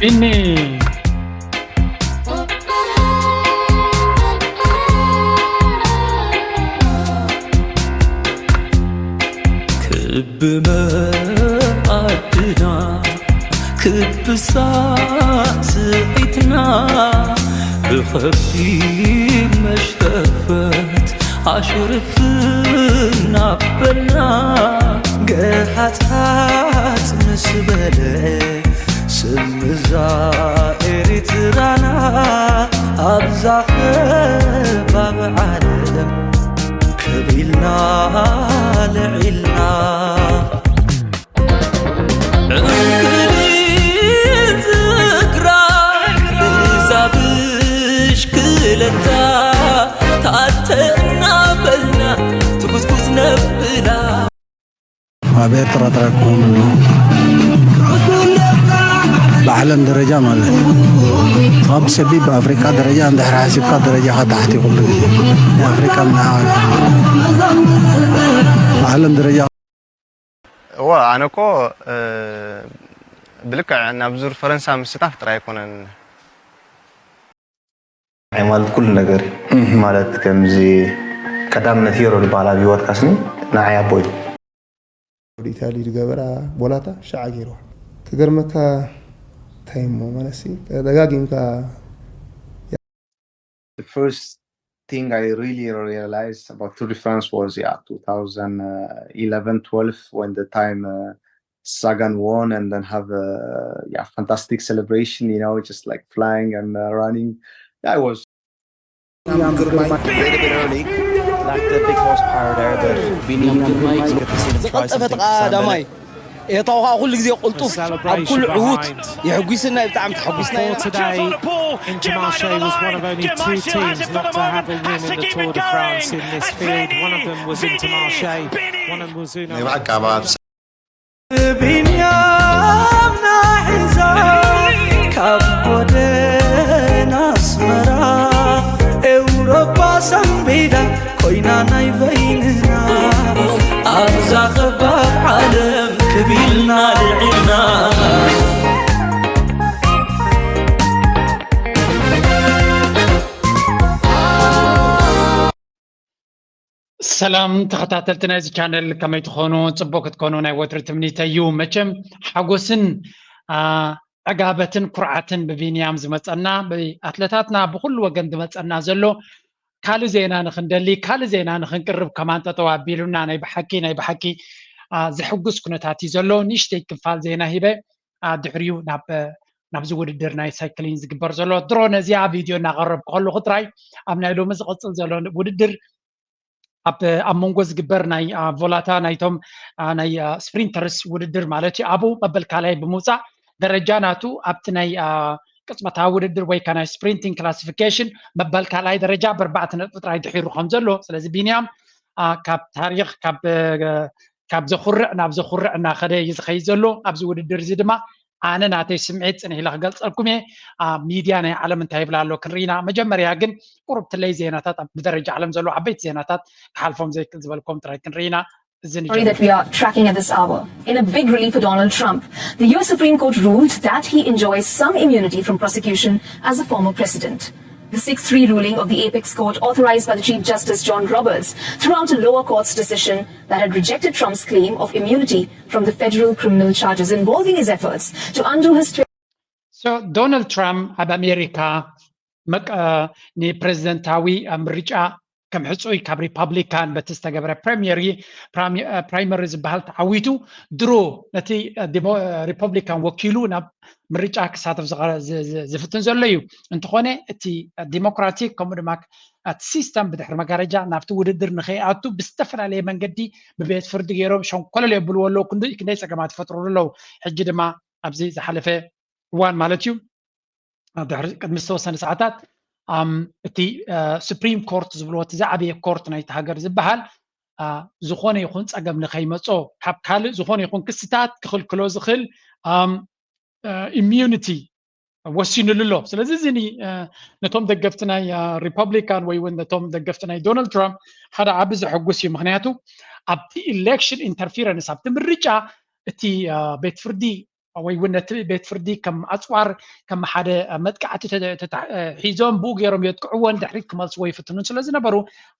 ቢኒ። ክብ መኣድና ክብ ሳዕስዒትና ብኸቢድ መሽረፈት ኣሽርፍ እናበልና ገሃጽሃጽ ምስ በለ ስምዛ ኤሪትራና ኣብዛ ከባቢ ዓለም ክብ ኢልና ልዒልና። ዕንክሊል ትግራይ እዛ ብሽክለታ ታተ እናበልና ትጉዝጉዝ ነብላ። ኣብ ኤርትራ ጥራይ ክኸውን ኣለዎ። ብዓለም ደረጃ ማለት እዩ። ካብ ሰቢብ ብኣፍሪቃ ደረጃ እንድሕር ሓሲብካ ደረጃኻ ታሕቲ እዩ ኩሉ ግዜ። ኣፍሪቃ ምንዓቕ ብዓለም ደረጃ። እወ ኣነ እኮ እ፣ ብልክዕ ናብ ዙር ፈረንሳ ምስታፍ ጥራይ ኣይኮነን። ናይ ማለት ኩሉ ነገር እዩ። ማለት ከምዚ ቀዳምነት ሂሮ ዝበሃል ኣብ ህይወትካስኒ ንዓይ ኣቦ እዩ። ወዲ ኢታሊ ዝገበራ ቦላታ ሻዓ ገይርዋ ክገርመካ እንታይ እሞ ማለትሲ ደጋጊምካ The first thing I really realized about Tour de France was, yeah, two thousand eleven twelve, when the time uh, Sagan won and then have a, yeah, fantastic celebration, you know, just like flying and uh, running. Yeah, it was ቢንያም ግርማይ ቤት ቤት ቢንያም ግርማይ ዝቀልጠፈ ተቃዳማይ ኤታው ከዓ ኩሉ ግዜ ቅልጡፍ ኣብ ኩሉ ዕዉት የሕጒስና እዩ ብጣዕሚ ተሓጒስና ኢና። Today, Intermarché was one of only two teams not to have a win in the Tour de France in this field. One of them was Intermarché, one of them was Uno. ቢንያምና ሒዛ ካብ ጎደና ኣስመራ ኤውሮጳ ሰንቢዳ ኮይና ናይ በይንና ኣብዛ ኸባብ ዓለም ክብ ኢልና ልዒልና። ሰላም ተኸታተልቲ ናይዚ ቻነል ከመይ ትኾኑ? ጽቡቅ ክትኮኑ ናይ ወትሪ ትምኒተይ እዩ። መቸም ሓጎስን አ፣ ዕጋበትን ኩርዓትን ብቢንያም ዝመጸና ብኣትለታትና ብኩሉ ወገን ዝመጸና ዘሎ ካልእ ዜና ንኽንደሊ ካልእ ዜና ንኽንቅርብ ከማን ጠጠው ኣቢሉና ናይ ብሓቂ ናይ ብሓቂ አ፣ ዘሕጉስ ኩነታት እዩ ዘሎ። ንእሽተይ ክፋል ዜና ሂበ አ፣ ድሕሪኡ ናብ ናብዚ ውድድር ናይ ሳይክሊን ዝግበር ዘሎ ድሮ ነዚኣ ቪድዮ እናቐረብኩ ከለኹ ጥራይ ኣብ ናይ ሎሚ ዝቐጽል ዘሎ ውድድር ኣብ ኣብ መንጎ ዝግበር ናይ ቮላታ ናይቶም ናይ ስፕሪንተርስ ውድድር ማለት እዩ ኣብኡ መበል ካልኣይ ብምውፃእ ደረጃ ናቱ ኣብቲ ናይ ቅፅመታዊ ውድድር ወይ ከዓ ናይ ስፕሪንቲንግ ክላሲፊኬሽን መበል ካልኣይ ደረጃ ብኣርባዕተ ነጥቢ ጥራይ ድሒሩ ከም ዘሎ ስለዚ ቢንያም ካብ ታሪክ ካብ ዘኩርዕ ናብ ዘኩርዕ እናኸደ እዩ ዝኸይድ ዘሎ ኣብዚ ውድድር እዚ ድማ ኣነ ናተይ ስምዒት ፅንሕ ኢለ ክገልፀልኩም እየ ኣብ ሚድያ ናይ ዓለም እንታይ ይብላ ኣሎ ክንርኢና መጀመርያ ግን ቁሩብ ትለይ ዜናታት ብደረጃ ዓለም ዘለዉ ዓበይቲ ዜናታት ክሓልፎም ዘይክእል ዝበልኩም ጥራይ ክንርኢና እዚ story that we are tracking at this hour. In a big relief for Donald Trump, the U S Supreme Court ruled that he enjoys some immunity from prosecution as a former president. The six three ruling of the apex court authorized by the Chief Justice John Roberts threw out a lower court's decision that had rejected Trump's claim of immunity from the federal criminal charges involving his efforts to undo his So Donald Trump ኣብ ኣሜሪካ ንፕሬዚደንታዊ ምርጫ ከም ሕፁይ ካብ ሪፐብሊካን በቲ ዝተገብረ ፕሪሚየሪ ፕራይመሪ ዝበሃል ተዓዊቱ ድሮ ነቲ ሪፐብሊካን ወኪሉ ናብ ምርጫ ክሳተፍ ዝፍትን ዘሎ እዩ እንተኾነ እቲ ዲሞክራቲክ ከምኡ ድማ እቲ ሲስተም ብድሕሪ መጋረጃ ናብቲ ውድድር ንኸይኣቱ ብዝተፈላለየ መንገዲ ብቤት ፍርዲ ገይሮም ሸንኮለል የብልዎ ኣለዉ ክንደይ ክንደይ ፀገማት ይፈጥሩሉ ኣለዉ ሕጂ ድማ ኣብዚ ዝሓለፈ እዋን ማለት እዩ ድሕሪ ቅድሚ ዝተወሰነ ሰዓታት እቲ ስፕሪም ኮርት ዝብልዎ እቲ ዝዓበየ ኮርት ናይቲ ሃገር ዝበሃል ዝኾነ ይኹን ፀገም ንኸይመፆ ካብ ካልእ ዝኾነ ይኹን ክስታት ክኽልክሎ ዝኽእል ኢሚዩኒቲ ወሲኑሉ ኣሎ ስለዚ እዚ ነቶም ደገፍቲ ናይ ሪፐብሊካን ወይ እውን ነቶም ደገፍቲ ናይ ዶናልድ ትራምፕ ሓደ ዓቢ ዘሐጉስ እዩ ምክንያቱ ኣብቲ ኢሌክሽን ኢንተርፊረንስ ኣብቲ ምርጫ እቲ ቤት ፍርዲ ወይ እውን ነቲ ቤት ፍርዲ ከም ኣፅዋር ከም ሓደ መጥቃዕቲ ሒዞም ብኡ ገይሮም የጥቅዕዎን ድሕሪት ክመልስዎ ይፍትኑን ስለዝነበሩ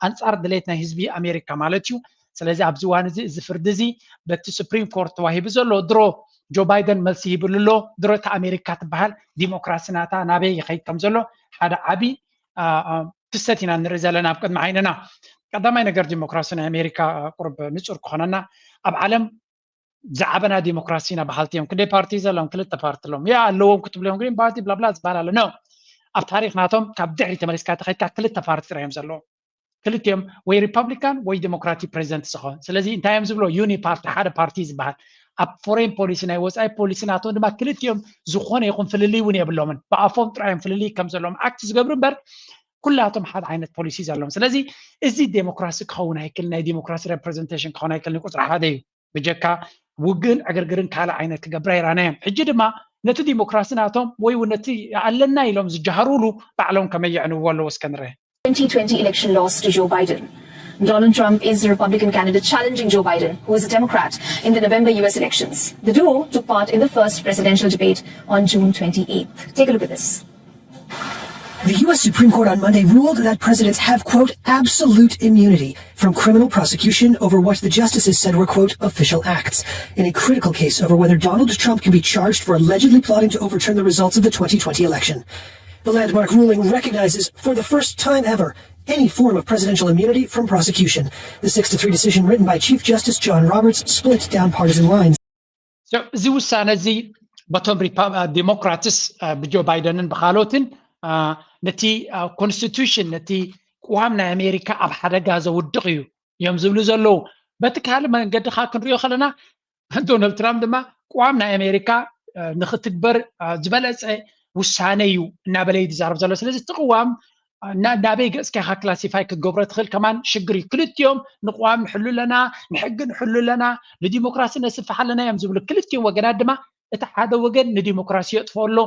ኣንፃር ድሌት ናይ ህዝቢ ኣሜሪካ ማለት እዩ። ስለዚ ኣብዚ እዋን እዚ እዚ ፍርዲ እዚ በቲ ሱፕሪም ኮርት ተዋሂቡ ዘሎ ድሮ ጆ ባይደን መልሲ ሂብሉ ኣሎ። ድሮ እቲ ኣሜሪካ ትበሃል ዲሞክራሲ ናታ ናበይ ይኸይድ ከም ዘሎ ሓደ ዓቢ ክስተት ኢና ንርኢ ዘለና ኣብ ቅድሚ ዓይንና። ቀዳማይ ነገር ዲሞክራሲ ናይ ኣሜሪካ ቁርብ ንፁር ክኾነና ኣብ ዓለም ዝዓበና ዲሞክራሲ ኢና በሃልቲ እዮም። ክንደይ ፓርቲ ዘለዎም? ክልተ ፓርቲ ኣለዎም። ያ ኣለዎም ክትብልዮም ግን ፓርቲ ብላብላ ዝበሃል ኣሎ ነው። ኣብ ታሪክ ናቶም ካብ ድሕሪ ተመሊስካ ተኸድካ ክልተ ፓርቲ ጥራይ እዮም ዘለዎም። ክልቲኦም ወይ ሪፐብሊካን ወይ ዲሞክራቲክ ፕሬዚደንት ዝኾን። ስለዚ እንታይ እዮም ዝብሎ? ዩኒ ፓርቲ፣ ሓደ ፓርቲ ዝበሃል ኣብ ፎሬን ፖሊሲ ናይ ወፃኢ ፖሊሲ ናቶም ድማ ክልቲኦም ዝኾነ ይኹን ፍልልይ እውን የብሎምን። ብኣፎም ጥራዮም ፍልልይ ከም ዘለዎም ኣክት ዝገብሩ እምበር ኩላቶም ሓደ ዓይነት ፖሊሲ ዘለዎም። ስለዚ እዚ ዴሞክራሲ ክኸውን ኣይክል ናይ ዴሞክራሲ ሬፕሬዘንቴሽን ክኸውን ኣይክል ቁፅሪ ሓደ እዩ። ብጀካ ውግእን ዕግርግርን ካልእ ዓይነት ክገብር ኣይራናዮም። ሕጂ ድማ ነቲ ዲሞክራሲ ናቶም ወይ እውን ነቲ ኣለና ኢሎም ዝጃሃሩሉ ባዕሎም ከመይ የዕንዎ ኣለዎ እስከ ንርአ። twenty twenty election loss to Joe Biden. Donald Trump is the Republican candidate challenging Joe Biden, who is a Democrat, in the November U S elections. The duo took part in the first presidential debate on June twenty-eighth. Take a look at this. The U S Supreme Court on Monday ruled that presidents have, quote, absolute immunity from criminal prosecution over what the justices said were, quote, official acts, in a critical case over whether Donald Trump can be charged for allegedly plotting to overturn the results of the twenty twenty election. The landmark ruling recognizes, for the first time ever, any form of presidential immunity from prosecution. The six to three decision, written by Chief Justice John Roberts, split down partisan lines. እዚ ውሳነ እዚ በቶም ዲሞክራትስ ብጆ ባይደንን ብካልኦትን ነቲ ኮንስቲቱሽን ነቲ ቅዋም ናይ ኣሜሪካ ኣብ ሓደጋ ዘውድቕ እዩ እዮም ዝብሉ ዘለዉ። በቲ ካልእ መንገዲ ከዓ ክንሪኦ ከለና ዶናልድ ትራምፕ ድማ ቅዋም ናይ ኣሜሪካ ንክትግበር ዝበለፀ ውሳነ እዩ እናበለ እዩ ዝዛረብ ዘሎ። ስለዚ እቲ ቅዋም ናበይ ገፅካ ኢካ ክላሲፋይ ክትገብሮ ትኽእል ከማን ሽግር እዩ። ክልቲኦም ንቅዋም ንሕሉ ኣለና፣ ንሕጊ ንሕሉ ኣለና፣ ንዲሞክራሲ ነስፍሕ ኣለና እዮም ዝብሉ። ክልቲኦም ወገናት ድማ እቲ ሓደ ወገን ንዲሞክራሲ የጥፍኦ ኣሎ፣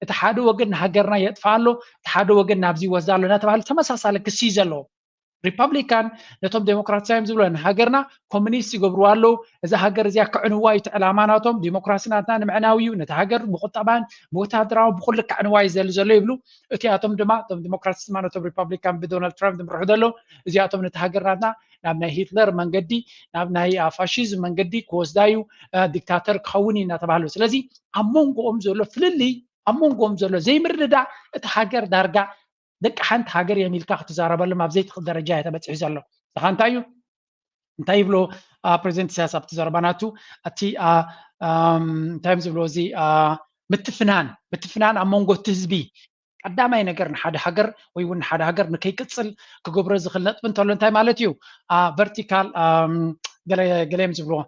እቲ ሓደ ወገን ንሃገርና የጥፍኣ ኣሎ፣ እቲ ሓደ ወገን ናብዚ ይወስዳ ኣሎ እናተባሃሉ ተመሳሳሊ ክሲ እዩ ዘለዎም። ሪፐብሊካን ነቶም ዴሞክራትስ እዮም ዝብሎ ንሃገርና ኮሚኒስት ይገብርዋ ኣለዉ። እዛ ሃገር እዚኣ ክዕንዋ እዩ እቲ ዕላማ ናቶም። ዲሞክራሲ ናትና ንምዕናው እዩ። ነቲ ሃገር ብቁጠባን ብወታደራዊ ብኩሉ ክዕንዋ እዩ ዘሊ ዘሎ ይብሉ። እቲኣቶም ድማ እቶም ዲሞክራትስ ድማ ነቶም ሪፐብሊካን ብዶናልድ ትራምፕ ዝምርሑ ዘለዉ እዚኣቶም ነቲ ሃገር ናትና ናብ ናይ ሂትለር መንገዲ ናብ ናይ ፋሽዝም መንገዲ ክወስዳ እዩ ዲክታተር ክኸውን እዩ እናተባህሉ። ስለዚ ኣብ መንጎኦም ዘሎ ፍልልይ ኣብ መንጎኦም ዘሎ ዘይምርድዳእ እቲ ሃገር ዳርጋ ደቂ ሓንቲ ሃገር እዮም ኢልካ ክትዛረበሎም ኣብ ዘይትኽእል ደረጃ እየ ተበፂሑ ዘሎ። ንኻ እንታይ እዩ እንታይ ይብሎ ፕሬዚደንት ኢሳያስ ኣብቲ ዘረባ ናቱ እቲ እንታይ እዮም ዝብሎ እዚ ምትፍናን ምትፍናን ኣብ መንጎ እቲ ህዝቢ ቀዳማይ ነገር ንሓደ ሃገር ወይ እውን ንሓደ ሃገር ንከይቅፅል ክገብሮ ዝኽእል ነጥቢ እንተሎ እንታይ ማለት እዩ ቨርቲካል ገለ እዮም ዝብልዎ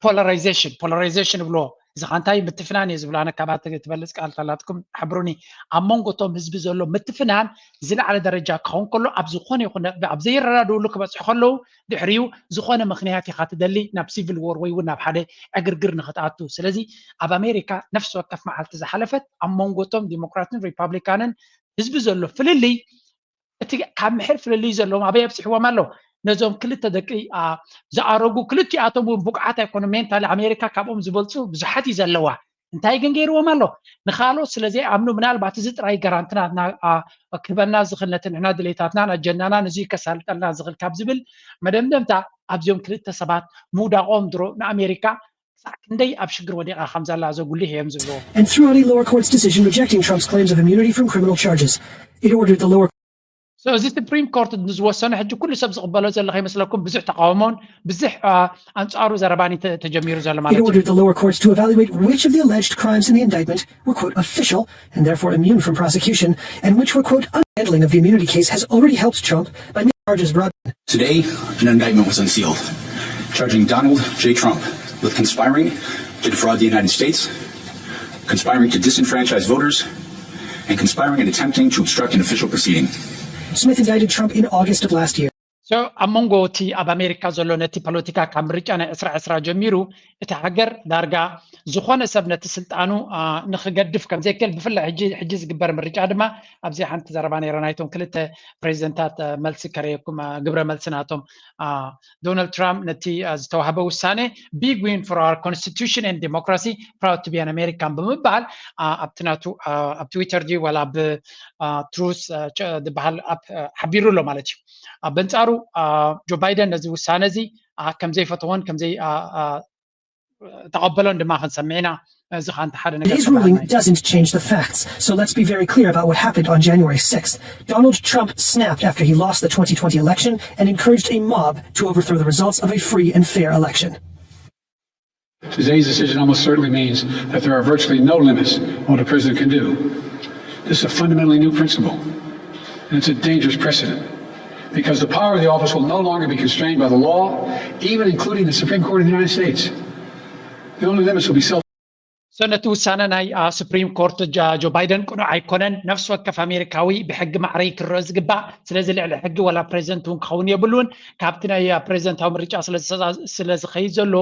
ፖላራይዜሽን ፖላራይዜሽን ይብልዎ እዚ ካ እንታይ ምትፍናን እየ ዝብሎ ኣነ ካባቲ ትበልፅ ቃል ታላትኩም ሓብሩኒ ኣብ መንጎ እቶም ህዝቢ ዘሎ ምትፍናን ዝለዓለ ደረጃ ክኸውን ከሎ ኣብ ዝኾነ ይኹን ነጥቢ ኣብ ዘይረዳድእሉ ክበፅሑ ከለዉ ድሕሪኡ ዝኾነ ምኽንያት ኢኻ ትደሊ ናብ ሲቪል ዎር ወይ እውን ናብ ሓደ ዕግርግር ንኽትኣቱ ስለዚ ኣብ ኣሜሪካ ነፍሲ ወከፍ መዓልቲ ዝሓለፈት ኣብ መንጎ እቶም ዲሞክራትን ሪፓብሊካንን ህዝቢ ዘሎ ፍልልይ እቲ ካብ ምሕር ፍልልይ ዘለዎም ኣበይ ኣብፂሕዎም ኣሎ ነዞም ክልተ ደቂ ዝኣረጉ ክልቲኣቶም እውን ብቁዓት ኣይኮኑ ሜንታሊ ኣሜሪካ ካብኦም ዝበልፁ ብዙሓት እዩ ዘለዋ እንታይ ግን ገይርዎም ኣሎ ንካልኦት ስለዘይኣምኑ ምናልባት እዚ ጥራይ ጋራንቲ ናትና ክህበና ዝኽእል ነቲ ንሕና ድሌታትናን ኣጀንዳናን እዚ ከሳልጠልና ዝኽእል ካብ ዝብል መደምደምታ ኣብዚኦም ክልተ ሰባት ምውዳቖም ድሮ ንኣሜሪካ ክሳዕ ክንደይ ኣብ ሽግር ወዲቓ ከም ዘላ ዘጉልህ እዮም ዝብልዎ። And threw out a lower court's decision rejecting Trump's claims of immunity from criminal charges. It ordered the lower So እዚ ሱፕሪም ኮርት ንዝወሰኖ ሕጂ ኩሉ ሰብ ዝቕበሎ ዘሎ ከይመስለኩም ብዙሕ ተቃውሞን ብዙሕ ኣንጻሩ ዘረባን ተጀሚሩ ዘሎ ማለት It ordered the lower courts to evaluate which of the alleged crimes in the indictment were, quote, official and therefore immune from prosecution, and which were, quote, handling of the immunity case has already helped Trump by making charges brought. Today, an indictment was unsealed, charging Donald J. Trump with conspiring to defraud the United States, conspiring to disenfranchise voters, and conspiring and attempting to obstruct an official proceeding. Smith indicted Trump in August of last year. ኣብ መንጎ እቲ ኣብ ኣሜሪካ ዘሎ ነቲ ፖለቲካ ካብ ምርጫ ናይ ዕስራ ዕስራ ጀሚሩ እቲ ሃገር ዳርጋ ዝኾነ ሰብ ነቲ ስልጣኑ ንክገድፍ ከም ዘይክእል ብፍላይ ሕጂ ዝግበር ምርጫ ድማ ኣብዚ ሓንቲ ዘረባ ነይረ ናይቶም ክልተ ፕሬዚደንታት መልሲ ከረየኩም ግብረ መልሲ ናቶም ዶናልድ ትራምፕ ነቲ ዝተዋህበ ውሳኔ big win for our constitution and democracy, proud to be an American ብምባል ኣብቲ ናቱ ኣብ ትዊተር ድዩ ዋላ ብ ትሩስ ዝበሃል ኣፕ ሓቢሩ ኣሎ ማለት እዩ። በንጻሩ ጆ ባይደን ነዚ ውሳነ እዚ ከም ዘይፈተዎን ከም ዘይ ተቐበሎን ድማ ክንሰምዕ ኢና። እዚ ኸኣ እንተ ሓደ ነገር His ruling doesn't change the facts, so let's be very clear about what happened on January sixth. Donald Trump snapped after he lost the twenty twenty election and encouraged a mob to overthrow the results of a free and fair election. Today's decision almost certainly means that there are virtually no limits on what a president can do. This is a fundamentally new principle, and it's a dangerous precedent because the power of the office will no longer be constrained by the law, even including the Supreme Court of the United States. The only limits will be self so ነቲ ውሳነ ናይ ስፕሪም ኮርት ጆ ባይደን ቅኑዕ ኣይኮነን። ነፍሲ ወከፍ ኣሜሪካዊ ብሕጊ ማዕረይ ክረአ ዝግባእ። ስለዚ ልዕሊ ሕጊ ዋላ ፕሬዚደንት እውን ክኸውን የብሉን። ካብቲ ናይ ፕሬዚደንታዊ ምርጫ ስለዝኸይድ ዘሎ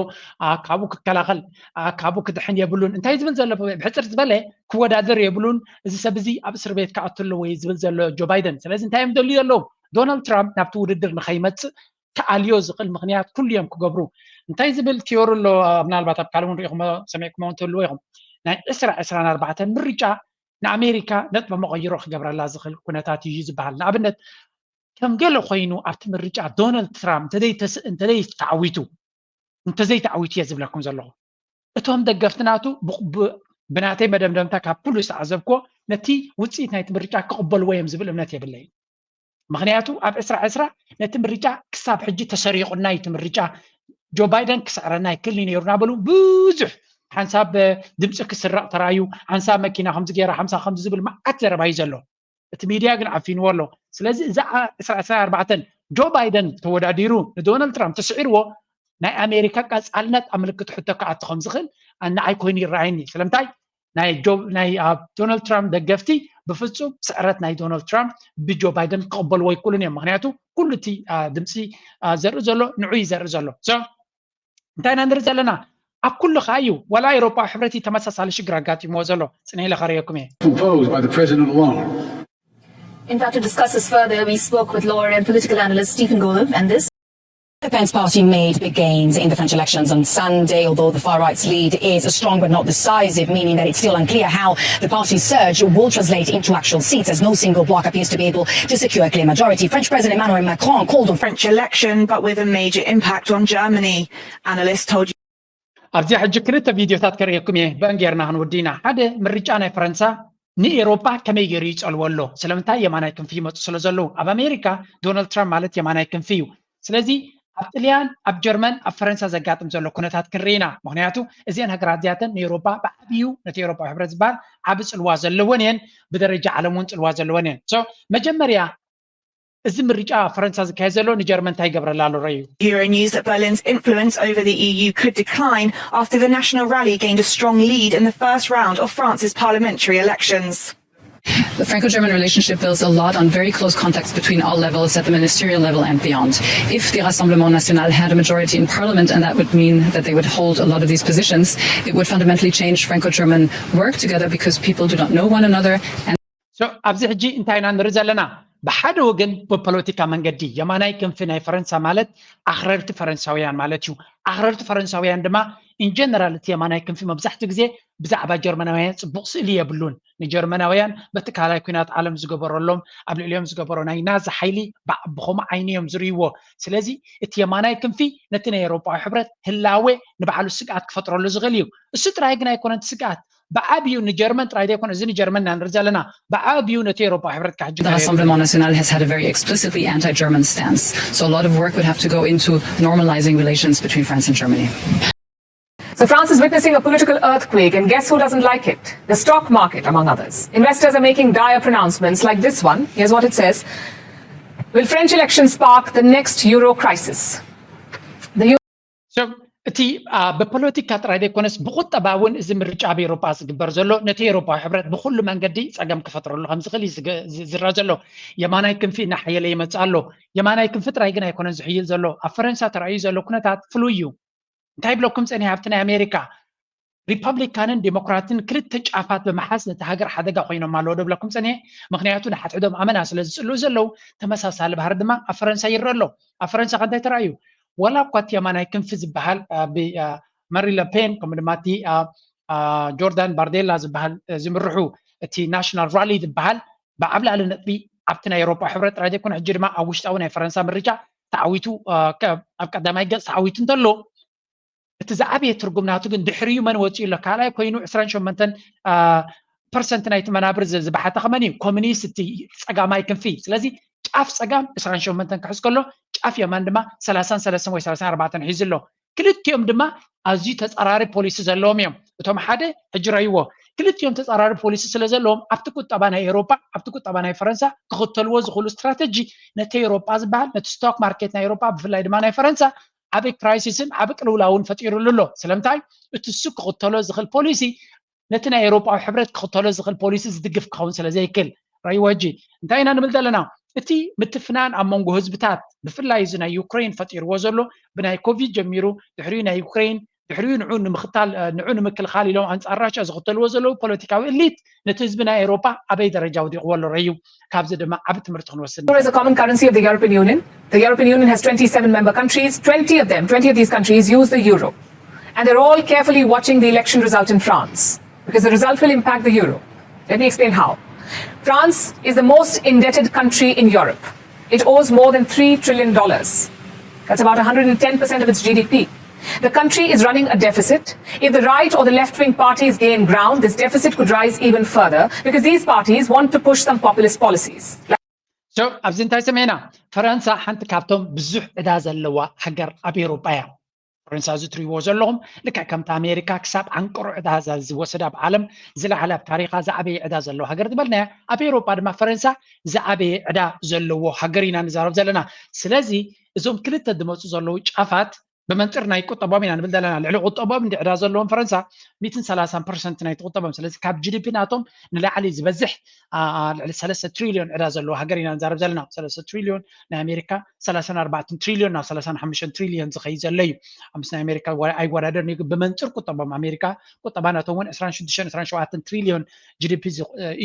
ካብኡ ክከላኸል ካብኡ ክድሕን የብሉን። እንታይ ዝብል ዘሎ ብሕፅር ዝበለ ክወዳደር የብሉን። እዚ ሰብ እዚ ኣብ እስር ቤት ክኣቱ ኣለዎ እዩ ዝብል ዘሎ ጆ ባይደን። ስለዚ እንታይ እዮም ደልዩ ዘለዉ? ዶናልድ ትራምፕ ናብቲ ውድድር ንኸይመፅእ ክኣልዮ ዝኽእል ምኽንያት ኩሉ እዮም ክገብሩ። እንታይ ዝብል ቲዮሪ ኣሎ? ምናልባት ኣብ ካልእ እውን ሪኢኹሞ ሰሚዕኩሞ እንትህልዎ ኢኹም። ናይ ዕስራ ዕስራን ኣርባዕተን ምርጫ ንኣሜሪካ ነጥበ መቐይሮ ክገብረላ ዝኽእል ኩነታት እዩ ዝበሃል። ንኣብነት ከም ገለ ኮይኑ ኣብቲ ምርጫ ዶናልድ ትራምፕ እንተዘይተዓዊቱ እንተዘይተዓዊቱ እየ ዝብለኩም ዘለኹ እቶም ደገፍቲ ናቱ ብናተይ መደምደምታ ካብ ኩሉ ዝተዓዘብክዎ ነቲ ውፅኢት ናይቲ ምርጫ ክቕበልዎ እዮም ዝብል እምነት የብለይን። ምኽንያቱ ኣብ ዕስራ ዕስራ ነቲ ምርጫ ክሳብ ሕጂ ተሰሪቑና እዩ እቲ ምርጫ ጆ ባይደን ክስዕረና ይክእል ነይሩ እናበሉ ብዙሕ ሓንሳብ ድምፂ ክስረቕ ተራዩ ሓንሳብ መኪና ከምዚ ገይራ ሓምሳ ከምዚ ዝብል መዓት ዘረባ እዩ ዘሎ። እቲ ሚድያ ግን ዓፊንዎ ኣሎ። ስለዚ እዛ ዕስራ ዕስራ ኣርባዕተን ጆ ባይደን ተወዳዲሩ ንዶናልድ ትራምፕ ተስዒርዎ ናይ ኣሜሪካ ቀፃልነት ኣብ ምልክት ሕቶ ክኣቱ ከም ዝኽእል ንዓይ ኮይኑ ይረኣየኒ። ስለምንታይ ናይ ዶናልድ ትራምፕ ደገፍቲ ብፍፁም ስዕረት ናይ ዶናልድ ትራምፕ ብጆ ባይደን ክቕበልዎ ኣይክእሉን እዮም። ምክንያቱ ኩሉ እቲ ድምፂ ዘርኢ ዘሎ ንዑ እዩ ዘርኢ ዘሎ። እንታይ ኢና ንርኢ ዘለና? ኣብ ኩሉ ከዓ እዩ ዋላ ኤሮፓዊ ሕብረት እዩ ተመሳሳሊ ሽግር ኣጋጢምዎ ዘሎ። ፅነ ኢለ ከርእየኩም እየ። imposed by the president alone. In fact, to discuss this further, we spoke with lawyer and political analyst Stephen Golub, and this. The Pence party made big gains in the French elections on Sunday, although the far right's lead is strong but not decisive, meaning that it's still unclear how the party's surge will translate into actual seats, as no single bloc appears to be able to secure a clear majority. French President Emmanuel Macron called on French election, but with a major impact on Germany. Analysts told you. ኣብዚ ሕጂ ክልተ ቪድዮታት ከርእየኩም እየ። ብአን ጌርና ክንወዲ ኢና። ሓደ ምርጫ ናይ ፈረንሳ ንኤሮፓ ከመይ ገይሩ ይፀልዎ ኣሎ? ስለምንታይ የማናይ ክንፊ ይመፁ ስለ ዘለዉ። ኣብ ኣሜሪካ ዶናልድ ትራምፕ ማለት የማናይ ክንፊ እዩ። ስለዚ ኣብ ጥልያን ኣብ ጀርመን ኣብ ፈረንሳ ዘጋጥም ዘሎ ኩነታት ክንርኢ ኢና። ምክንያቱ እዚአን ሃገራት እዚኣተን ንኤሮፓ ብዓብዩ ነቲ ኤሮፓዊ ሕብረት ዝበሃል ዓቢ ፅልዋ ዘለወን እየን። ብደረጃ ዓለም እውን ፅልዋ ዘለወን እየን። መጀመርያ እዚ ምርጫ ፈረንሳ ዝካየድ ዘሎ ንጀርመን እንታይ ይገብረላ ኣሎ ረዩ። Euronews that Berlin's influence over the E U could decline after the national rally gained a strong lead in the first round of France's parliamentary elections. The Franco-German relationship builds a lot on very close contacts between all levels, at the ministerial level and beyond. If the Rassemblement National had a majority in parliament, and that would mean that they would hold a lot of these positions, it would fundamentally change Franco-German work together because people do not know one another. And ኣብዚ ሕጂ እንታይ ኢና ንርኢ ዘለና? ብሓደ ወገን ብፖለቲካ መንገዲ የማናይ ክንፊ ናይ ፈረንሳ ማለት ኣኽረርቲ ፈረንሳውያን ማለት እዩ። ኣኽረርቲ ፈረንሳውያን ድማ ኢንጀነራል እቲ የማናይ ክንፊ መብዛሕትኡ ግዜ ብዛዕባ ጀርመናውያን ፅቡቕ ስእሊ የብሉን። ንጀርመናውያን በቲ ካልኣይ ኩናት ዓለም ዝገበረሎም ኣብ ልዕሊኦም ዝገበሮ ናይ ናዚ ሓይሊ ብከምኡ ዓይኒ እዮም ዝርእይዎ። ስለዚ እቲ የማናይ ክንፊ ነቲ ናይ ኤውሮጳዊ ሕብረት ህላዌ ንባዕሉ ስግኣት ክፈጥረሉ ዝኽእል እዩ። እሱ ጥራይ ግን ኣይኮነን እቲ ስግኣት ብዓብዩ ንጀርመን ጥራይ ዘይኮነ እዚ ንጀርመን ኢና ንርኢ ዘለና ብዓብዩ ነቲ ኤውሮጳዊ ሕብረት ካሕጂ The Rassemblement National has had a very explicitly anti-German stance. So a lot of work would have to go into normalizing relations between France and Germany. So France is witnessing a political earthquake, and guess who doesn't like it? The stock market, among others. Investors are making dire pronouncements like this one. Here's what it says. Will French elections spark the next euro crisis? The so እቲ ብፖለቲካ ጥራይ ዘይኮነስ ብቁጠባ እውን እዚ ምርጫ ኣብ ኤሮጳ ዝግበር ዘሎ ነቲ ኤሮጳዊ ሕብረት ብኩሉ መንገዲ ጸገም ክፈጥረሉ ከም ዝኽእል እዩ ዝረኣ ዘሎ። የማናይ ክንፊ እናሓየለ ይመጽእ ኣሎ። የማናይ ክንፊ ጥራይ ግን ኣይኮነን ዝሕይል ዘሎ። ኣብ ፈረንሳ ተራእዩ ዘሎ ኩነታት ፍሉይ እዩ። እንታይ ይብለኩም ጸኒሕ ኣብቲ ናይ ኣሜሪካ ሪፐብሊካንን ዴሞክራትን ክልተ ጫፋት ብምሓዝ ነቲ ሃገር ሓደጋ ኮይኖም ኣለዎ ዶ ብለኩም ጸኒሐ። ምክንያቱ ንሓድሕዶም ኣመና ስለ ዝጽልኡ ዘለዉ ተመሳሳሊ ባህሪ ድማ ኣብ ፈረንሳ ይረአ ኣሎ። ኣብ ፈረንሳ ከ እንታይ ተራእዩ? ዋላ እኳ እቲ የማናይ ክንፊ ዝበሃል ብመሪ ለፔን ከምኡ ድማ እቲ ጆርዳን ባርዴላ ዝበሃል ዝምርሑ እቲ ናሽናል ራሊ ዝበሃል ብዓብላሊ ነጥቢ ኣብቲ ናይ ኤሮፓ ሕብረት ጥራይ ዘይኮነ ሕጂ ድማ ኣብ ውሽጣዊ ናይ ፈረንሳ ምርጫ ተዓዊቱ ኣብ ቀዳማይ ገጽ ተዓዊቱ እንተሎ እቲ ዝዓበየ ትርጉም ናቱ ግን ድሕሪኡ መን ወፂኡ ኣሎ ካልኣይ ኮይኑ ዕስራን ሸሞንተን ፐርሰንት ናይቲ መናብር ዝበሓተ ከመን እዩ ኮሚኒስት እቲ ፀጋማይ ክንፊ ስለዚ ጫፍ ፀጋም ዕስራን ሸሞንተን ክሕዝ ከሎ ጫፍ የማን ድማ ሰላሳን ሰለስተን ወይ ሰላሳን ኣርባዕተን ሒዙ ኣሎ ክልቲኦም ድማ ኣዝዩ ተፃራሪ ፖሊሲ ዘለዎም እዮም እቶም ሓደ ሕጂ ረይዎ ክልቲኦም ተፃራሪ ፖሊሲ ስለ ዘለዎም ኣብቲ ቁጠባ ናይ ኤሮፓ ኣብቲ ቁጠባ ናይ ፈረንሳ ክኽተልዎ ዝኽእሉ ስትራተጂ ነቲ ኤሮፓ ዝበሃል ነቲ ስቶክ ማርኬት ናይ ኤሮፓ ብፍላይ ድማ ናይ ፈረንሳ ዓቢ ክራይሲስን ዓቢ ቅልውላውን ፈጢሩሉ ኣሎ ስለምንታይ እቲ እሱ ክኽተሎ ዝኽእል ፖሊሲ ነቲ ናይ ኤሮፓዊ ሕብረት ክኽተሎ ዝኽእል ፖሊሲ ዝድግፍ ክኸውን ስለ ዘይክል ረይዎ ሕጂ እንታይ ኢና ንብል ዘለና እቲ ምትፍናን ኣብ መንጎ ህዝብታት ብፍላይ እዚ ናይ ዩክሬን ፈጢርዎ ዘሎ ብናይ ኮቪድ ጀሚሩ ድሕሪኡ ናይ ዩክሬን ድሕሪኡ ንዑ ንምክታል ንዑ ንምክልኻል ኢሎም ኣንጻር ራሽያ ዝኽተልዎ ዘለዉ ፖለቲካዊ እሊት ነቲ ህዝቢ ናይ ኤሮፓ ኣበይ ደረጃ ወዲቕዎ ኣሎ ረዩ ካብዚ ድማ ዓቢ ትምህርቲ ክንወስድ Euro is a common currency of the European Union. The European Union has twenty-seven member countries. Twenty of them, twenty of these countries use the euro. And they're all carefully watching the election result in France because the result will impact the euro. Let me explain how. France is the most indebted country in Europe. It owes more than three trillion dollars. That's about one hundred ten percent of its G D P. The country is running a deficit. If the right or the left wing parties gain ground, this deficit could rise even further because these parties want to push some populist policies. So ኣብዚ እንታይ ሰሚዕና ፈረንሳ ሓንቲ ካብቶም ብዙሕ ዕዳ ዘለዋ ሃገር ኣብ ኤሮጳ እያ ፈረንሳ እዚ ትሪእዎ ዘለኹም ልክዕ ከምቲ ኣሜሪካ ክሳብ ዓንቅሮ ዕዳ ዝወሰዳ ኣብ ዓለም ዝለዓለ ኣብ ታሪኻ ዝዓበየ ዕዳ ዘለዎ ሃገር ዝበልናያ ኣብ ኤሮጳ ድማ ፈረንሳ ዝዓበየ ዕዳ ዘለዎ ሃገር ኢና ንዛረብ ዘለና ስለዚ እዞም ክልተ ዝመፁ ዘለዉ ጫፋት ብመንፅር ናይ ቁጠቦም ኢና ንብል ዘለና ልዕሊ ቁጠቦም እንዲ ዕዳ ዘለዎም ፈረንሳ ሚትን ሰላሳን ፐርሰንት ናይቲ ቁጠቦም ስለዚ ካብ ጂዲፒ ናቶም ንላዕሊ ዝበዝሕ ልዕሊ ሰለስተ ትሪልዮን ዕዳ ዘለዎ ሃገር ኢና ንዛረብ ዘለና ሰለስተ ትሪልዮን ናይ ኣሜሪካ ሰላሳን ኣርባዕተን ትሪልዮን ናብ ሰላሳን ሓሙሽተን ትሪልዮን ዝኸይድ ዘሎ እዩ ምስ ናይ ኣሜሪካ ኣይወዳደር ብመንፅር ቁጠቦም ኣሜሪካ ቁጠባ ናቶም እውን ዕስራን ሽዱሽተን ዕስራን ሸውዓተን ትሪልዮን ጂዲፒ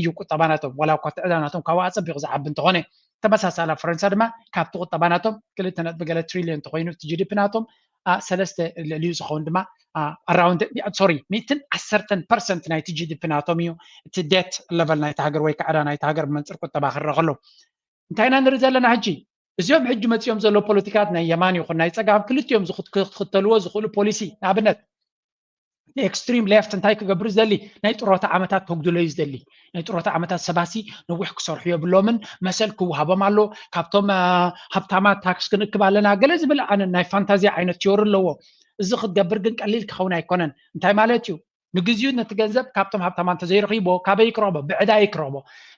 እዩ ቁጠባ ናቶም ዋላ እኳ እቲ ዕዳ ናቶም ካብኡ ኣፀቢቑ ዝዓቢ እንተኾነ ተመሳሳሊ ኣብ ፈረንሳ ድማ ካብቲ ቁጠባ ናቶም ክልተ ነጥቢ ገለ ትሪልዮን እንተኮይኑ እቲ ጂዲፒ ናቶም ሰለስተ ልዕሊኡ ዝኸውን ድማ ኣራውንድ ሶሪ ሚእትን ዓሰርተን ፐርሰንት ናይቲ ጂዲፒ ናቶም እዩ እቲ ዴት ለቨል ናይቲ ሃገር ወይ ከዓ ዕዳ ናይቲ ሃገር ብመንፅር ቁጠባ ክረአ ከሎ እንታይ ኢና ንርኢ ዘለና ሕጂ እዚኦም ሕጂ መፂኦም ዘሎ ፖለቲካት ናይ የማን ይኹን ናይ ፀጋም ክልቲኦም ክትክተልዎ ዝኽእሉ ፖሊሲ ንኣብነት ኤክስትሪም ሌፍት እንታይ ክገብር ዝደሊ ናይ ጥሮታ ዓመታት ከጉድሎ እዩ ዝደሊ ናይ ጥሮታ ዓመታት ሰባሲ ነዊሕ ክሰርሑ የብሎምን መሰል ክወሃቦም ኣሎ ካብቶም ሃብታማት ታክስ ክንእክብ ኣለና ገለ ዝብል ኣነ ናይ ፋንታዚያ ዓይነት ቲዮሪ ኣለዎ እዚ ክትገብር ግን ቀሊል ክኸውን ኣይኮነን እንታይ ማለት እዩ ንግዚኡ ነቲ ገንዘብ ካብቶም ሃብታማ እንተዘይረኺቦ ካበይ ይክረቦ ብዕዳ ይክረቦ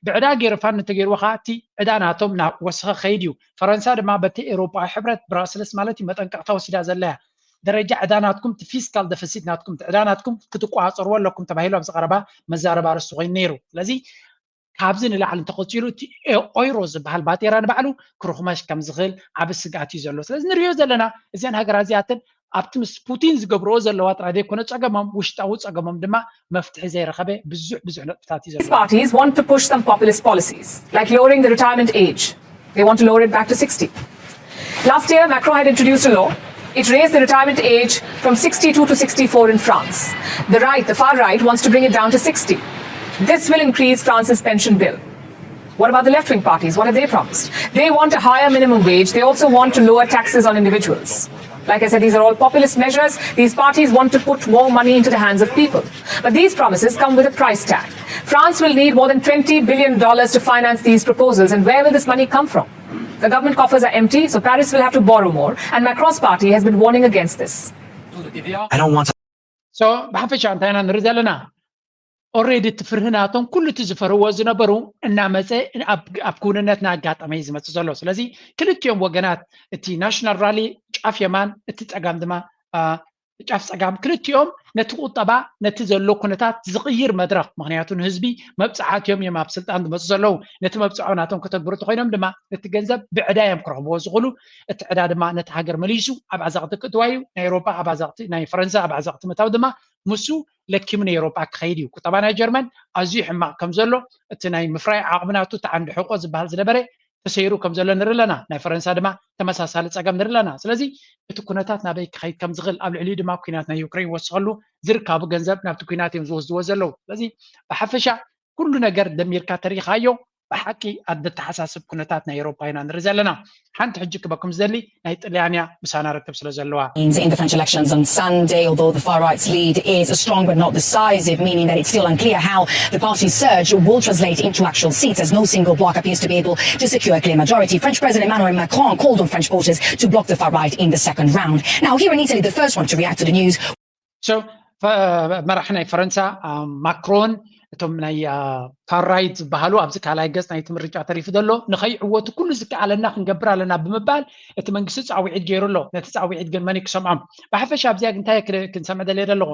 ብዕዳ ገይሩ ፋን እንተገይርዎ ከዓ እቲ ዕዳ ናቶም ናብ ወሰኸ ከይድ እዩ ፈረንሳ ድማ በቲ ኤውሮጳዊ ሕብረት ብራስልስ ማለት እዩ መጠንቀቕታ ወሲዳ ዘለያ ደረጃ ዕዳ ናትኩም እቲ ፊስካል ደፈሲት ናትኩም እቲ ዕዳ ናትኩም ክትቆፃፀርዎ ኣለኩም ተባሂሉ ኣብዚ ቀረባ መዛረባ ርእሱ ኮይኑ ነይሩ ስለዚ ካብዚ ንላዕሊ እንተቐፂሉ እቲ ኦይሮ ዝበሃል ባጤራ ንባዕሉ ክርኹመሽ ከም ዝኽእል ዓብ ስግኣት እዩ ዘሎ ስለዚ ንሪኦ ዘለና እዚኣን ሃገራት እዚኣተን ኣብቲ ምስ ፑቲን ዝገብርኦ ዘለዋ ጥራይ ዘይኮነ ፀገሞም ውሽጣዊ ፀገሞም ድማ መፍትሒ ዘይረኸበ ብዙሕ ብዙሕ ነጥብታት እዩ ዘሎ These parties want to push some populist policies, like lowering the retirement age. They want to lower it back to sixty. Last year, Macron had introduced a law. It raised the retirement age from sixty-two to sixty-four in France. The right, the far right, wants to bring it down to sixty. This will increase France's pension bill. What about the left wing parties? What have they promised? They want a higher minimum wage. They also want to lower taxes on individuals. Like I said, these are all populist measures. These parties want to put more money into the hands of people. But these promises come with a price tag. France will need more than twenty billion dollars to finance these proposals. And where will this money come from? The government coffers are empty, so Paris will have to borrow more. And Macron's party has been warning against this. I don't want to. So ብሓፈሻ እንታይ ኢና ንርኢ ዘለና ኦሬዲ እቲ ፍርሂ ናቶም ኩሉ እቲ ዝፈርህዎ ዝነበሩ እናመፀ ኣብ ክውንነት እናኣጋጠመ እዩ ዝመፅእ ዘሎ ስለዚ ክልቲኦም ወገናት እቲ ናሽናል ራሊ ጫፍ የማን እቲ ፀጋም ድማ ጫፍ ፀጋም ክልቲኦም ነቲ ቁጠባ ነቲ ዘሎ ኩነታት ዝቕይር መድረኽ፣ ምክንያቱ ንህዝቢ መብፅዓት እዮም እዮም ኣብ ስልጣን ዝመፁ ዘለዉ። ነቲ መብፅዖ ናቶም ከተግብሩ እንተኮይኖም ድማ ነቲ ገንዘብ ብዕዳ እዮም ክረኽብዎ ዝኽእሉ። እቲ ዕዳ ድማ ነቲ ሃገር መሊሱ ኣብ ዓዘቕቲ ክእትዋ እዩ። ናይ ኤውሮጳ ኣብ ዓዘቕቲ፣ ናይ ፈረንሳ ኣብ ዓዘቕቲ ምእታው ድማ ምስ ለኪሙ ንኤውሮጳ ክኸይድ እዩ። ቁጠባ ናይ ጀርመን ኣዝዩ ሕማቕ ከም ዘሎ፣ እቲ ናይ ምፍራይ ዓቕሚ ናቱ ተዓንዲ ሕቆ ዝበሃል ዝነበረ ተሰይሩ ከም ዘሎ ንርኢ ኣለና። ናይ ፈረንሳ ድማ ተመሳሳሊ ጸገም ንርኢ ኣለና። ስለዚ እቲ ኩነታት ናበይ ክኸይድ ከም ዝኽእል፣ ኣብ ልዕሊኡ ድማ ኲናት ናይ ዩክሬን ይወስኸሉ፣ ዝርካቡ ገንዘብ ናብቲ ኲናት እዮም ዝወስድዎ ዘለዉ። ስለዚ ብሓፈሻ ኩሉ ነገር ደሚርካ ተሪኻዮ ብሓቂ ኣብ ዘተሓሳስብ ኩነታት ናይ ኤውሮጳ ኢና ንርኢ ዘለና። ሓንቲ ሕጂ ክበኩም ዝደሊ ናይ ጥልያን እያ፣ ምሳና ርክብ ስለ ዘለዋ። In the French elections on Sunday, although the far right's lead is strong but not decisive, meaning that it's still unclear how the party's surge will translate into actual seats, as no single bloc appears to be able to secure a clear majority. French President Emmanuel Macron called on French voters to block the far right in the second round. Now, here in Italy, the first one to react to the news So መራሒ ናይ ፈረንሳ ማክሮን፣ እቶም ናይ ፋራይት ዝበሃሉ ኣብዚ ካልኣይ ገፅ ናይቲ ምርጫ ተሪፉ ዘሎ፣ ንኸይዕወቱ ኩሉ ዝከኣለና ክንገብር ኣለና ብምባል እቲ መንግስቲ ፃውዒት ገይሩ ኣሎ። ነቲ ፃውዒት ግን መን ክሰምዖም? ብሓፈሻ ኣብዚኣ እንታይ ክንሰምዕ ደልየ ዘለኹ፣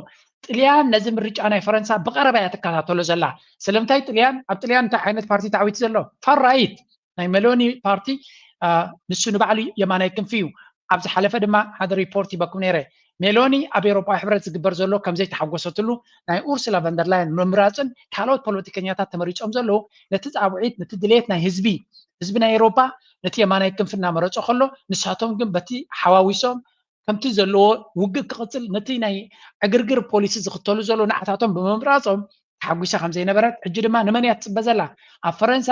ጥልያን ነዚ ምርጫ ናይ ፈረንሳ ብቐረባ እያ ትከታተሎ ዘላ። ስለምንታይ ጥልያን፣ ኣብ ጥልያን እንታይ ዓይነት ፓርቲ ተዓዊቱ ዘሎ? ፋራይት ናይ ሜሎኒ ፓርቲ፣ ንሱ ንባዕሉ የማናይ ክንፊ እዩ። ኣብ ዝሓለፈ ድማ ሓደ ሪፖርት ሂበኩም ነይረ። ሜሎኒ ኣብ ኤውሮጳዊ ሕብረት ዝግበር ዘሎ ከም ዘይተሓጎሰትሉ፣ ናይ ኡርሱላ ቨንደርላየን ምምራፅን ካልኦት ፖለቲከኛታት ተመሪፆም ዘለዉ ነቲ ፃውዒት፣ ነቲ ድሌት ናይ ህዝቢ ህዝቢ ናይ ኤውሮጳ ነቲ የማናይ ክንፊ እናመረፆ ከሎ፣ ንሳቶም ግን በቲ ሓዋዊሶም ከምቲ ዘለዎ ውግእ ክቕፅል ነቲ ናይ ዕግርግር ፖሊሲ ዝኽተሉ ዘለዉ ንዓታቶም ብምምራፆም ተሓጒሳ ከም ዘይነበረት፣ ሕጂ ድማ ንመን እያ ትፅበ ዘላ? ኣብ ፈረንሳ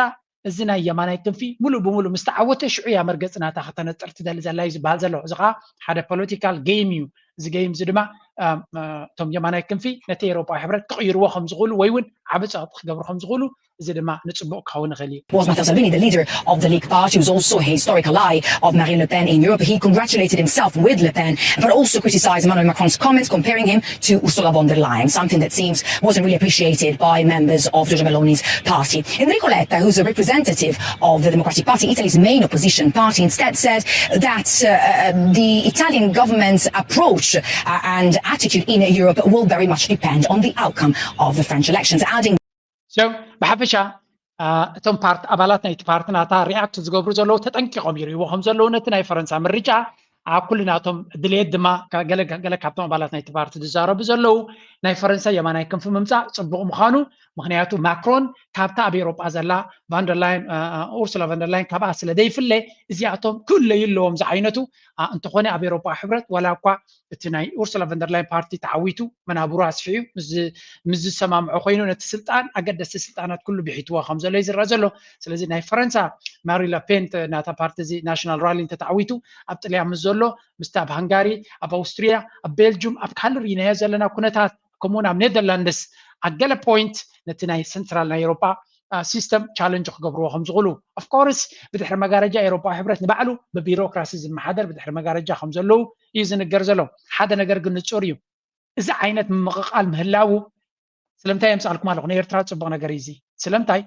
እዚ ናይ የማናይ ክንፊ ሙሉእ ብሙሉእ ምስ ተዓወተ ሽዑ እያ መርገፂ ናታ ከተነፅር ትደሊ ዘላ እዩ ዝበሃል ዘሎ። እዚ ከዓ ሓደ ፖለቲካል ጌም እዩ። እዚ ጌም እዚ ድማ እቶም የማናይ ክንፊ ነቲ ኤውሮጳዊ ሕብረት ክቕይርዎ ከም ዝኽእሉ ወይ እውን ዓቢ ፀቕጢ ክገብሩ ከም ዝኽእሉ እዚ ድማ ንፅቡቕ ክኸውን ይኽእል እዩ። Was Matteo Salvini, the leader of the League Party, who's also a historic ally of Marine Le Pen in Europe. He congratulated himself with Le Pen, but also criticized Emmanuel Macron's comments comparing him to Ursula von der Leyen, something that seems wasn't really appreciated by members of Giorgia Meloni's party. Enrico Letta, who's a representative of the Democratic Party, Italy's main opposition party, instead said that uh, the Italian government's approach uh, and attitude in Europe will very much depend on the outcome of the French elections, adding So ብሓፈሻ እቶም ፓርቲ ኣባላት ናይቲ ፓርቲ ናታ ሪኣክት ዝገብሩ ዘለዉ ተጠንቂቖም ይርእይዎ ከም ዘለዉ ነቲ ናይ ፈረንሳ ምርጫ ኣብ ኩሉ ናቶም ድሌት ድማ ገለ ካብቶም ኣባላት ናይቲ ፓርቲ ዝዛረቡ ዘለዉ ናይ ፈረንሳ የማናይ ክንፊ ምምፃእ ፅቡቕ ምዃኑ፣ ምክንያቱ ማክሮን ካብታ ኣብ ኤውሮጳ ዘላ ቫንደርላይን ኡርሱላ ቫንደርላይን ካብኣ ስለ ዘይፍለ እዚኣቶም ክለዩ ኣለዎም ዝዓይነቱ። እንተኾነ ኣብ ኤውሮጳ ሕብረት ዋላ እኳ እቲ ናይ ኡርሱላ ቨንደርላይን ፓርቲ ተዓዊቱ መናብሩ ኣስሒዩ ምስ ዝሰማምዖ ኮይኑ ነቲ ስልጣን ኣገደስቲ ስልጣናት ኩሉ ብሒትዎ ከም ዘሎ እዩ ዝረአ ዘሎ። ስለዚ ናይ ፈረንሳ ማሪ ለፔን ናታ ፓርቲ እዚ ናሽናል ራሊ እንተተዓዊቱ ኣብ ጥልያን ምስ ዘሎ ምስቲ ኣብ ሃንጋሪ፣ ኣብ ኣውስትሪያ፣ ኣብ ቤልጁም፣ ኣብ ካልእ ርኢናዮ ዘለና ኩነታት ከምኡውን ኣብ ኔደርላንድስ ኣብ ገለ ፖይንት ነቲ ናይ ሰንትራል ናይ ኤውሮጳ ሲስተም ቻለንጅ ክገብርዎ ከም ዝኽእሉ ኦፍኮርስ ብድሕሪ መጋረጃ ኤውሮጳዊ ሕብረት ንባዕሉ ብቢሮክራሲ ዝመሓደር ብድሕሪ መጋረጃ ከም ዘለዉ እዩ ዝንገር ዘሎ። ሓደ ነገር ግን ንጹር እዩ፣ እዚ ዓይነት ምምቕቓል ምህላዉ ስለምንታይ የምፅኣልኩም ኣለኹ ንኤርትራ ፅቡቕ ነገር እዩ እዚ። ስለምንታይ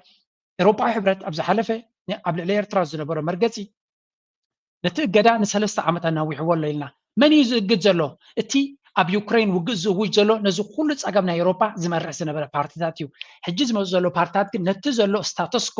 ኤውሮጳዊ ሕብረት ኣብ ዝሓለፈ ኣብ ልዕሊ ኤርትራ ዝነበሮ መርገፂ ነቲ እገዳ ንሰለስተ ዓመት ኣናዊሕዎ ኣሎ ኢልና። መን እዩ ዝእግድ ዘሎ? እቲ ኣብ ዩክሬን ውግእ ዝእውጅ ዘሎ ነዚ ኩሉ ጸገም ናይ ኤውሮጳ ዝመርሕ ዝነበረ ፓርቲታት እዩ። ሕጂ ዝመፁ ዘለዉ ፓርቲታት ግን ነቲ ዘሎ ስታተስኮ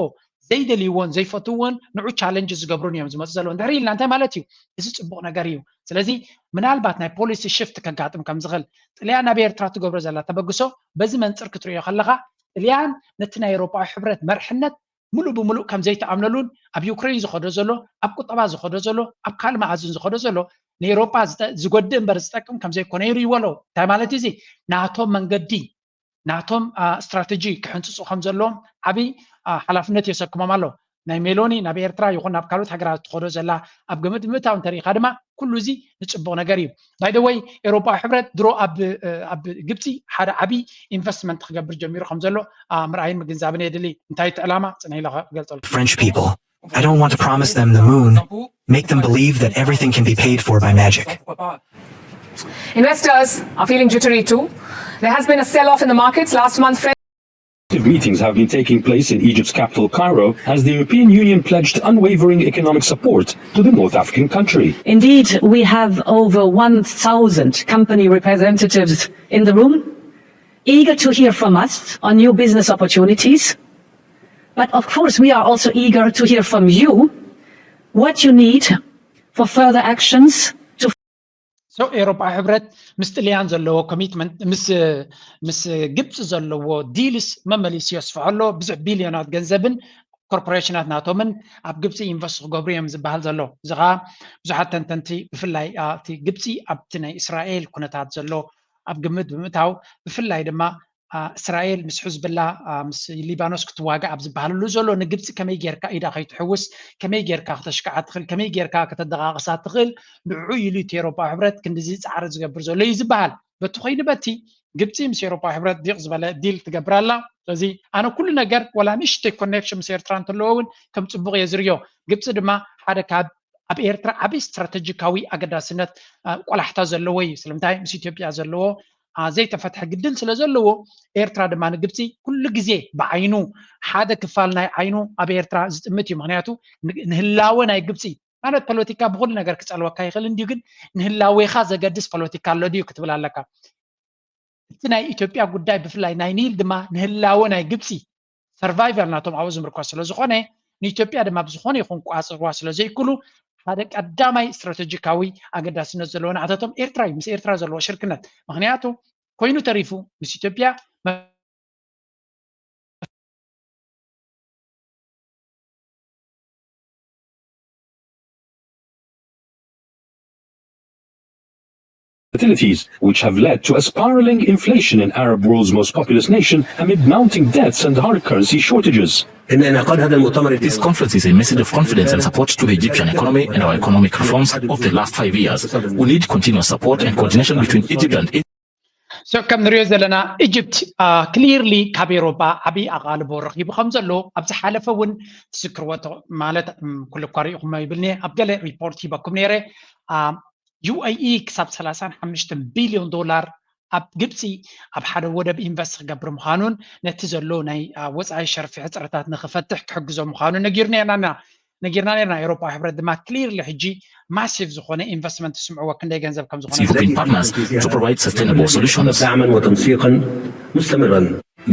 ዘይደልይዎን ዘይፈትውዎን ንዑ ቻለንጅ ዝገብሩን እዮም ዝመፁ ዘለዉ። እንድሕር ኢልና እንታይ ማለት እዩ? እዚ ፅቡቕ ነገር እዩ። ስለዚ ምናልባት ናይ ፖሊሲ ሽፍት ከጋጥም ከም ዝኽእል ጥልያን ኣብ ኤርትራ ትገብሮ ዘላ ተበግሶ በዚ መንፅር ክትርእዮ ከለኻ ጥልያን ነቲ ናይ ኤውሮጳዊ ሕብረት መርሕነት ሙሉእ ብሙሉእ ከም ዘይተኣምነሉን ኣብ ዩክሬን ዝኸዶ ዘሎ ኣብ ቁጠባ ዝኸዶ ዘሎ ኣብ ካልእ መኣዝን ዝኸዶ ዘሎ ንኤውሮጳ ዝጎድእ እምበር ዝጠቅም ከም ዘይኮነ ይርእይዎ ኣለዉ። እንታይ ማለት እዩ እዚ? ናቶም መንገዲ ናቶም ስትራተጂ ክሕንፅፁ ከም ዘለዎም ዓብዪ ሓላፍነት የሰክሞም ኣሎ። ናይ ሜሎኒ ናብ ኤርትራ ይኹን ናብ ካልኦት ሃገራት ትኸዶ ዘላ ኣብ ግምት ብምእታው እንተሪኢኻ ድማ ኩሉ እዚ ንፅቡቕ ነገር እዩ። ባይደወይ ኤውሮጳዊ ሕብረት ድሮ ኣብ ግብፂ ሓደ ዓብዪ ኢንቨስትመንት ክገብር ጀሚሩ ከም ዘሎ ምርኣይን ምግንዛብን የድሊ። እንታይ እቲ ዕላማ ፅንሕ ኢለ ክገልፀልኩም። French people. I don't want to promise them the moon, make them believe that everything can be paid for by magic. Investors are feeling jittery too. There has been a sell-off in the markets last month. Meetings have been taking place in Egypt's capital, Cairo, as the European Union pledged unwavering economic support to the North African country. Indeed, we have over one thousand company representatives in the room, eager to hear from us on new business opportunities. But of course, we are also eager to hear from you what you need for further actions to So ኤውሮጳዊ ሕብረት ምስ ጥልያን ዘለዎ ኮሚትመንት ምስ ምስ ግብፂ ዘለዎ ዲልስ መመሊሱ የስፍሖ ኣሎ። ብዙሕ ቢልዮናት ገንዘብን ኮርፖሬሽናት ናቶምን ኣብ ግብፂ ኢንቨስት ክገብሩ እዮም ዝበሃል ዘሎ። እዚ ከዓ ብዙሓት ተንተንቲ ብፍላይ እቲ ግብፂ ኣብቲ ናይ እስራኤል ኩነታት ዘሎ ኣብ ግምት ብምእታው ብፍላይ ድማ እስራኤል ምስ ሕዝብላ ምስ ሊባኖስ ክትዋጋእ ኣብ ዝበሃለሉ ዘሎ ንግብፂ ከመይ ጌርካ ኢዳ ከይትሕውስ ከመይ ጌርካ ክተሽክዓ ትኽእል ከመይ ጌርካ ከተደቃቕሳ ትኽእል ንዕኡ ኢሉ እቲ ኤሮፓዊ ሕብረት ክንድዚ ፃዕሪ ዝገብር ዘሎ እዩ ዝበሃል። በቲ ኮይኑ በቲ ግብፂ ምስ ኤሮፓዊ ሕብረት ዲቕ ዝበለ ዲል ትገብር ኣላ። ስለዚ ኣነ ኩሉ ነገር ዋላ ንእሽተይ ኮኔክሽን ምስ ኤርትራ እንተለዎ እውን ከም ፅቡቕ እየ ዝርዮ። ግብፂ ድማ ሓደ ካብ ኣብ ኤርትራ ዓብዪ ስትራተጂካዊ ኣገዳስነት ቆላሕታ ዘለዎ እዩ። ስለምንታይ ምስ ኢትዮጵያ ዘለዎ ዘይተፈትሐ ግድል ስለ ዘለዎ ኤርትራ ድማ ንግብፂ ኩሉ ግዜ ብዓይኑ ሓደ ክፋል ናይ ዓይኑ ኣብ ኤርትራ ዝጥምት እዩ። ምክንያቱ ንህላወ ናይ ግብፂ ማለት ፖለቲካ ብኩሉ ነገር ክፀልወካ ይኽእል እንዲዩ፣ ግን ንህላዌኻ ዘገድስ ፖለቲካ ኣሎ ድዩ ክትብል ኣለካ። እቲ ናይ ኢትዮጵያ ጉዳይ ብፍላይ ናይ ኒል ድማ ንህላወ ናይ ግብፂ ሰርቫይቫል ናቶም ኣብኡ ዝምርኮስ ስለ ዝኾነ ንኢትዮጵያ ድማ ብዝኾነ ይኹን ቋፅርዋ ስለ ዘይክሉ ሓደ ቀዳማይ ስትራተጂካዊ ኣገዳስነት ዘለዎ ንዓታቶም ኤርትራ እዩ። ምስ ኤርትራ ዘለዎ ሽርክነት ምክንያቱ ኮይኑ ተሪፉ ምስ ኢትዮጵያ Volatilities, which have led to a spiraling inflation in Arab world's most populous nation amid mounting debts and hard currency shortages. This conference is a message of confidence and support to the Egyptian economy and our economic reforms of the last five years. We need continuous support and coordination between Egypt and So ከም ንሪኦ ዘለና ኢጅፕት ክሊርሊ ካብ ኤሮፓ ዓብዪ ኣቓልቦ ረኺቡ ከም ዘሎ ኣብ ዝሓለፈ እውን ትዝክርዎ ማለት ኩሉ እኳ ሪኢኹሞ ይብልኒ ኣብ ገለ ሪፖርት ሂበኩም ነይረ። ዩ ኤ ኢ ክሳብ ሰላሳን ሓሙሽተን ቢልዮን ዶላር ኣብ ግብፂ ኣብ ሓደ ወደብ ኢንቨስት ክገብር ምዃኑን ነቲ ዘሎ ናይ ወፃኢ ሸርፊ ሕፅረታት ንክፈትሕ ክሕግዞ ምዃኑ ነጊርና ነጊርና ነርና። ኤሮፓዊ ሕብረት ድማ ክሊርሊ ሕጂ ማሲቭ ዝኾነ ኢንቨስትመንት ትስምዕዎ ክንደይ ገንዘብ ከም ዝኾነ European partners to provide sustainable solutions.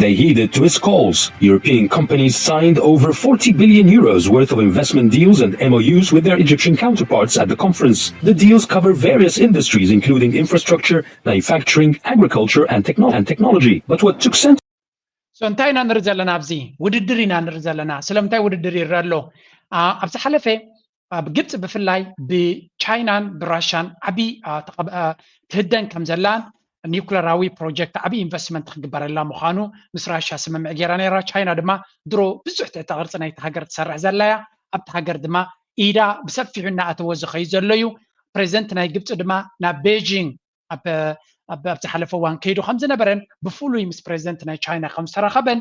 They heeded to his calls. European companies signed over forty billion euros worth of investment deals and M O Us with their Egyptian counterparts at the conference. The deals cover various industries, including infrastructure, manufacturing, agriculture, and, techno- and technology. But what took center So እንታይ ኢና ንርኢ ዘለና ኣብዚ ውድድር ኢና ንርኢ ዘለና። ስለምንታይ ውድድር ይረአ ኣሎ? ኣብ ዝሓለፈ ኣብ ግብፂ ብፍላይ ብቻይናን ብራሻን ዓብዪ ትህደን ከም ዘላን ኒውክለራዊ ፕሮጀክት ዓብዪ ኢንቨስትመንት ክግበረላ ምዃኑ ምስ ራሻ ስምምዕ ገይራ ነይራ። ቻይና ድማ ድሮ ብዙሕ ትሕተ ቅርፂ ናይቲ ሃገር ትሰርሕ ዘላ እያ። ኣብቲ ሃገር ድማ ኢዳ ብሰፊሑ እናኣተወ ዝኸይድ ዘሎ እዩ። ፕሬዚደንት ናይ ግብፂ ድማ ናብ ቤጂንግ ኣብ ኣብ ዝሓለፈ እዋን ከይዱ ከም ዝነበረን ብፍሉይ ምስ ፕሬዚደንት ናይ ቻይና ከም ዝተራኸበን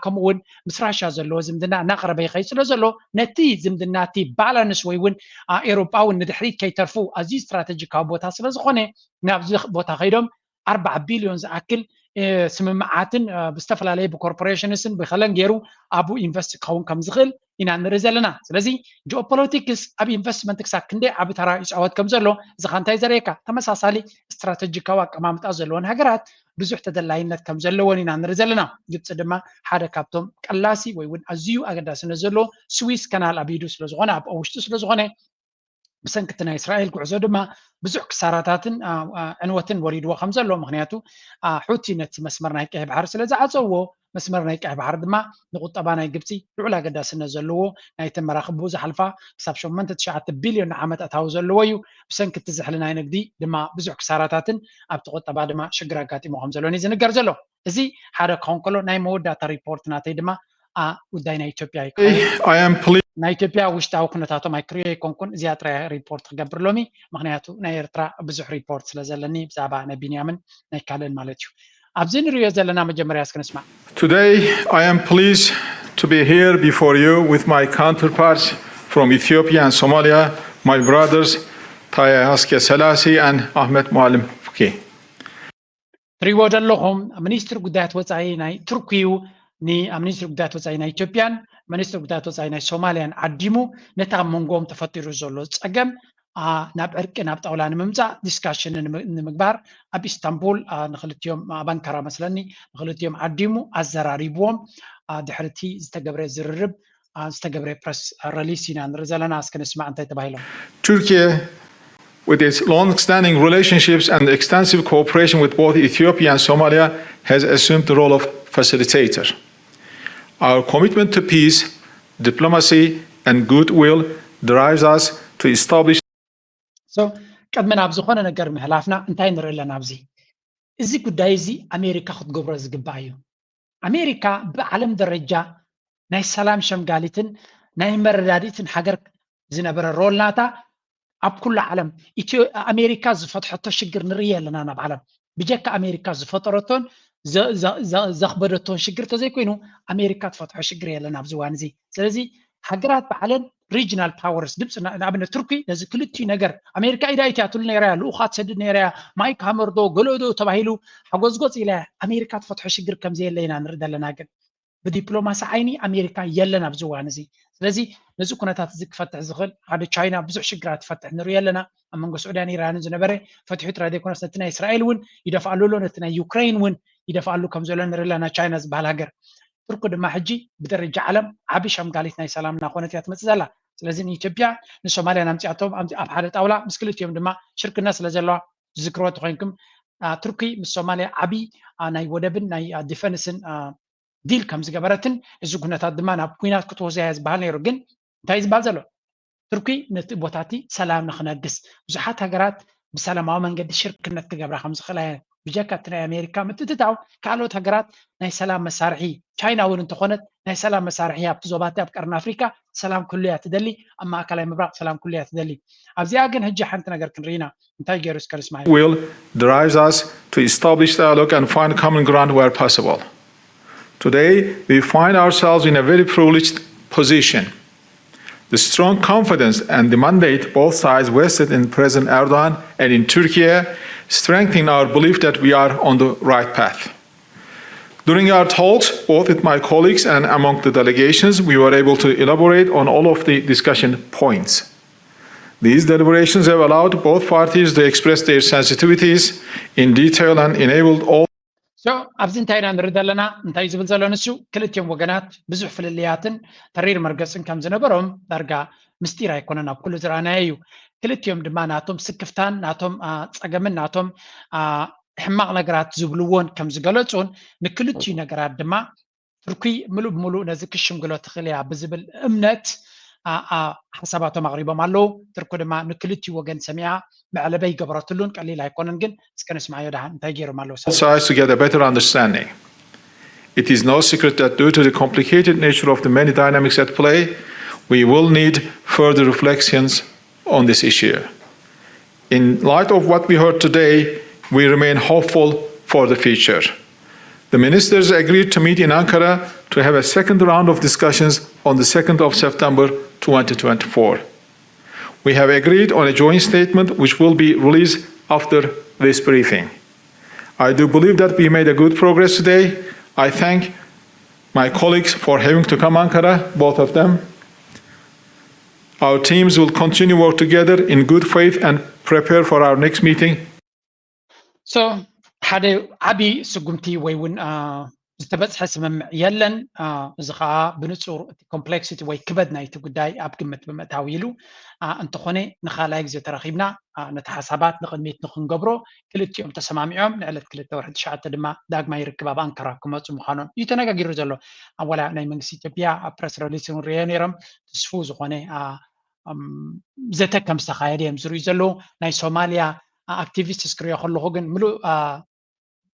ከምኡ እውን ምስ ራሻ ዘለዎ ዝምድና እናቕረበ ይኸይድ ስለ ዘሎ ነቲ ዝምድና እቲ ባላንስ ወይ እውን ኤሮጳውን ንድሕሪት ከይተርፉ ኣዝዩ ስትራተጂካዊ ቦታ ስለ ዝኾነ ናብዚ ቦታ ከይዶም ኣርባዓ ቢልዮን ዝኣክል ስምምዓትን ብዝተፈላለየ ብኮርፖሬሽንስን ብኸለን ገይሩ ኣብኡ ኢንቨስት ክኸውን ከም ዝኽእል ኢና ንርኢ ዘለና። ስለዚ ጂኦፖለቲክስ ኣብ ኢንቨስትመንት ክሳብ ክንደይ ዓቢ ተራ ይፃወት ከም ዘሎ እዚ ካ እንታይ ዘርእየካ? ተመሳሳሊ ስትራተጂካዊ ኣቀማምጣ ዘለወን ሃገራት ብዙሕ ተደላይነት ከም ዘለወን ኢና ንርኢ ዘለና። ግብፂ ድማ ሓደ ካብቶም ቀላሲ ወይ እውን ኣዝዩ ኣገዳስነት ዘለዎ ስዊስ ከናል ኣብ ኢዱ ስለዝኾነ ኣብ ውሽጡ ስለዝኾነ ብሰንኪ እቲ ናይ እስራኤል ጉዕዞ ድማ ብዙሕ ክሳራታትን ዕንወትን ወሪድዎ ከም ዘሎ ምክንያቱ ሑቲ ነቲ መስመር ናይ ቀይ ባሕሪ ስለ ዝዓፀዎ መስመር ናይ ቀይ ባሕሪ ድማ ንቁጠባ ናይ ግብፂ ልዑል ኣገዳስነት ዘለዎ ናይቲ መራኽቡ ዝሓልፋ ክሳብ ሸሞንተ ትሽዓተ ቢልዮን ንዓመት ኣታዊ ዘለዎ እዩ። ብሰንኪ እቲ ዝሕሊ ናይ ንግዲ ድማ ብዙሕ ክሳራታትን ኣብቲ ቁጠባ ድማ ሽግር ኣጋጢሞ ከም ዘሎን እዩ ዝንገር ዘሎ። እዚ ሓደ ክኸውን ከሎ ናይ መወዳእታ ሪፖርት ናተይ ድማ ጉዳይ ናይ ኢትዮጵያ ናይ ኢትዮጵያ ውሽጣዊ ኩነታቶም ኣይክሪኦ ኣይኮንኩን። እዚኣ ጥራይ ሪፖርት ክገብር ሎሚ ምክንያቱ ናይ ኤርትራ ብዙሕ ሪፖርት ስለ ዘለኒ ብዛዕባ ናይ ቢንያምን ናይ ካልእን ማለት እዩ። ኣብዚ ንሪኦ ዘለና መጀመርያ እስኪ ንስማዕ። Today I am pleased to be here before you with my counterparts from Ethiopia and Somalia, my brothers Taye Haske Selassie and Ahmed Muallim Fuke. ትሪእዎ ዘለኹም ሚኒስትር ጉዳያት ወፃኢ ናይ ቱርኪ እዩ። ንሚኒስትሪ ጉዳያት ወፃኢ ናይ ኢትዮጵያን ሚኒስትሪ ጉዳያት ወፃኢ ናይ ሶማልያን ዓዲሙ ነታ ኣብ መንጎኦም ተፈጢሩ ዘሎ ፀገም ናብ ዕርቂ ናብ ጣውላ ንምምፃእ ዲስካሽን ንምግባር ኣብ ኢስታንቡል ንክልቲኦም ኣብ ኣንካራ መስለኒ ንክልቲኦም ዓዲሙ ኣዘራሪብዎም ድሕርቲ ዝተገብረ ዝርርብ ዝተገብረ ፕረስ ረሊስ ኢና ንርኢ ዘለና። እስከ ንስማዕ እንታይ ተባሂሎም። Turkey, with its long-standing relationships and extensive cooperation with both Ethiopia and Somalia, has assumed the role of facilitator. Our commitment to peace, diplomacy, and goodwill drives us to establish So ቅድሚ ናብ ዝኾነ ነገር ምህላፍና እንታይ ንርኢ ኣለና ኣብዚ? እዚ ጉዳይ እዚ ኣሜሪካ ክትገብሮ ዝግባእ እዩ። ኣሜሪካ ብዓለም ደረጃ ናይ ሰላም ሸምጋሊትን ናይ መረዳድእትን ሃገር ዝነበረ ሮል ናታ ኣብ ኩሉ ዓለም ኣሜሪካ ዝፈትሐቶ ሽግር ንርኢ ኣለና ናብ ዓለም ብጀካ ኣሜሪካ ዝፈጠረቶን ዘኽበደቶን ሽግር ተዘይኮይኑ ኣሜሪካ ትፈትሖ ሽግር የለን ኣብዚ ዋን እዚ። ስለዚ ሃገራት ባዕለን regional powers ግብፂ ንኣብነት ቱርኪ ነዚ ክልቲኡ ነገር ኣሜሪካ ኢዳ ኣይትኣትሉ ነይራ እያ ልኡኻ ትሰድድ ነይራ እያ ማይክ ሃመር ዶ ገለኦ ዶ ተባሂሉ ሓጎዝጎፅ ኢላ እያ ኣሜሪካ ትፈትሖ ሽግር ከምዘየለ ኢና ንርኢ ዘለና ግን ብዲፕሎማሲ ዓይኒ ኣሜሪካ የለን ኣብዚ እዋን እዚ ስለዚ ነዚ ኩነታት እዚ ክፈትሕ ዝኽእል ሓደ ቻይና ብዙሕ ሽግራት ትፈትሕ ንሪኦ ኣለና ኣብ መንጎ ስዑድያን ኢራንን ዝነበረ ፈትሑ ጥራይ ዘይኮነስ ነቲ ናይ እስራኤል እውን ይደፍኣሉ ኣሎ ነቲ ናይ ዩክሬን እውን ይደፍኣሉ ከም ዘሎ ንርኢ ኣለና ቻይና ዝበሃል ሃገር ቱርኪ ድማ ሕጂ ብደረጃ ዓለም ዓቢ ሸምጋሊት ናይ ሰላም እናኾነት እያ ትመፅእ ዘላ። ስለዚ ንኢትዮጵያ ንሶማልያን ኣምፂኣቶም ኣብ ሓደ ጣውላ ምስ ክልቲኦም ድማ ሽርክነት ስለ ዘለዋ ዝዝክርዎ ተኾይንኩም ቱርኪ ምስ ሶማልያ ዓቢ ናይ ወደብን ናይ ዲፈንስን ዲል ከም ዝገበረትን እዚ ኩነታት ድማ ናብ ኩናት ክትወስያ ዝበሃል ነይሩ። ግን እንታይ ዝበሃል ዘሎ ቱርኪ ነቲ ቦታቲ ሰላም ንክነግስ ብዙሓት ሃገራት ብሰላማዊ መንገዲ ሽርክነት ክገብራ ከም ዝኽእላ እየን። ብጀካ እቲ ናይ ኣሜሪካ ምትእትታው ካልኦት ሃገራት ናይ ሰላም መሳርሒ ቻይና እውን እንተኾነት ናይ ሰላም መሳርሒ ኣብቲ ዞባቲ ኣብ ቀርኒ ኣፍሪካ ሰላም ክህሉ እያ ትደሊ ኣብ ማእከላይ ምብራቕ ሰላም ክህሉ እያ ትደሊ ኣብዚኣ ግን ሕጂ ሓንቲ ነገር ክንርኢና እንታይ ገይሩ እስከ ንስማዕ will drives us to establish dialogue and find common ground where possible. Today, we find ourselves in a very privileged position. The strong confidence and the mandate both sides vested in President Erdogan and in Turkey strengthen our belief that we are on the right path. During our talks, both with my colleagues and among the delegations, we were able to elaborate on all of the discussion points. These deliberations have allowed both parties to express their sensitivities in detail and enabled all So ኣብዚ እንታይ ኢና ንርኢ ዘለና እንታይ ዝብል ዘሎ ንሱ ክልቲኦም ወገናት ብዙሕ ፍልልያትን ተሪር መርገፅን ከም ዝነበሮም ዳርጋ ምስጢር ኣይኮነን ኣብ ኩሉ ዝረኣናዮ እዩ። ክልቲኦም ድማ ናቶም ስክፍታን ናቶም ፀገምን ናቶም ሕማቕ ነገራት ዝብልዎን ከም ዝገለፁን ንክልቲኡ ነገራት ድማ ቱርኪ ምሉእ ብምሉእ ነዚ ክሽምግሎ ትኽእል እያ ብዝብል እምነት ሓሳባቶም ኣቕሪቦም ኣለዉ። ቱርኪ ድማ ንክልቲኡ ወገን ሰሚዓ መዕለበ ይገበረትሉን ቀሊል ኣይኮነን። ግን እስከ ንስማዮ ደሓን እንታይ ገይሮም ኣለዉ sides to get a better understanding. It is no secret that due to the complicated nature of the many dynamics at play, we will need further reflections on this issue. In light of what we heard today, we remain hopeful for the future. The ministers agreed to meet in Ankara to have a second round of discussions on the second of September twenty twenty-four. We have agreed on a joint statement which will be released after this briefing. I do believe that we made a good progress today. I thank my colleagues for having to come Ankara, both of them. Our teams will continue work together in good faith and prepare for our next meeting. So ሓደ ዓቢ ስጉምቲ ወይ እውን ዝተበጽሐ ስምምዕ የለን። እዚ ከዓ ብንጹር እቲ ኮምፕሌክሲቲ ወይ ክበድ ናይቲ ጉዳይ ኣብ ግምት ብምእታው ኢሉ እንተኾነ ንኻልኣይ ግዜ ተራኺብና ነቲ ሓሳባት ንቕድሚት ንክንገብሮ ክልቲኦም ተሰማሚዖም ንዕለት ክልተ ወርሒ ትሽዓተ ድማ ዳግማይ ርክብ ኣብ ኣንካራ ክመፁ ምዃኖም እዩ ተነጋጊሩ ዘሎ። ኣብ ዋላ ናይ መንግስቲ ኢትዮጵያ ኣብ ፕረስ ረሊስ እውን ርእዮ ነይሮም ትስፉው ዝኾነ ዘተ ከም ዝተኻየደ እዮም ዝርእዩ ዘለዉ። ናይ ሶማልያ ኣክቲቪስትስ ክሪኦ ከለኹ ግን ምሉእ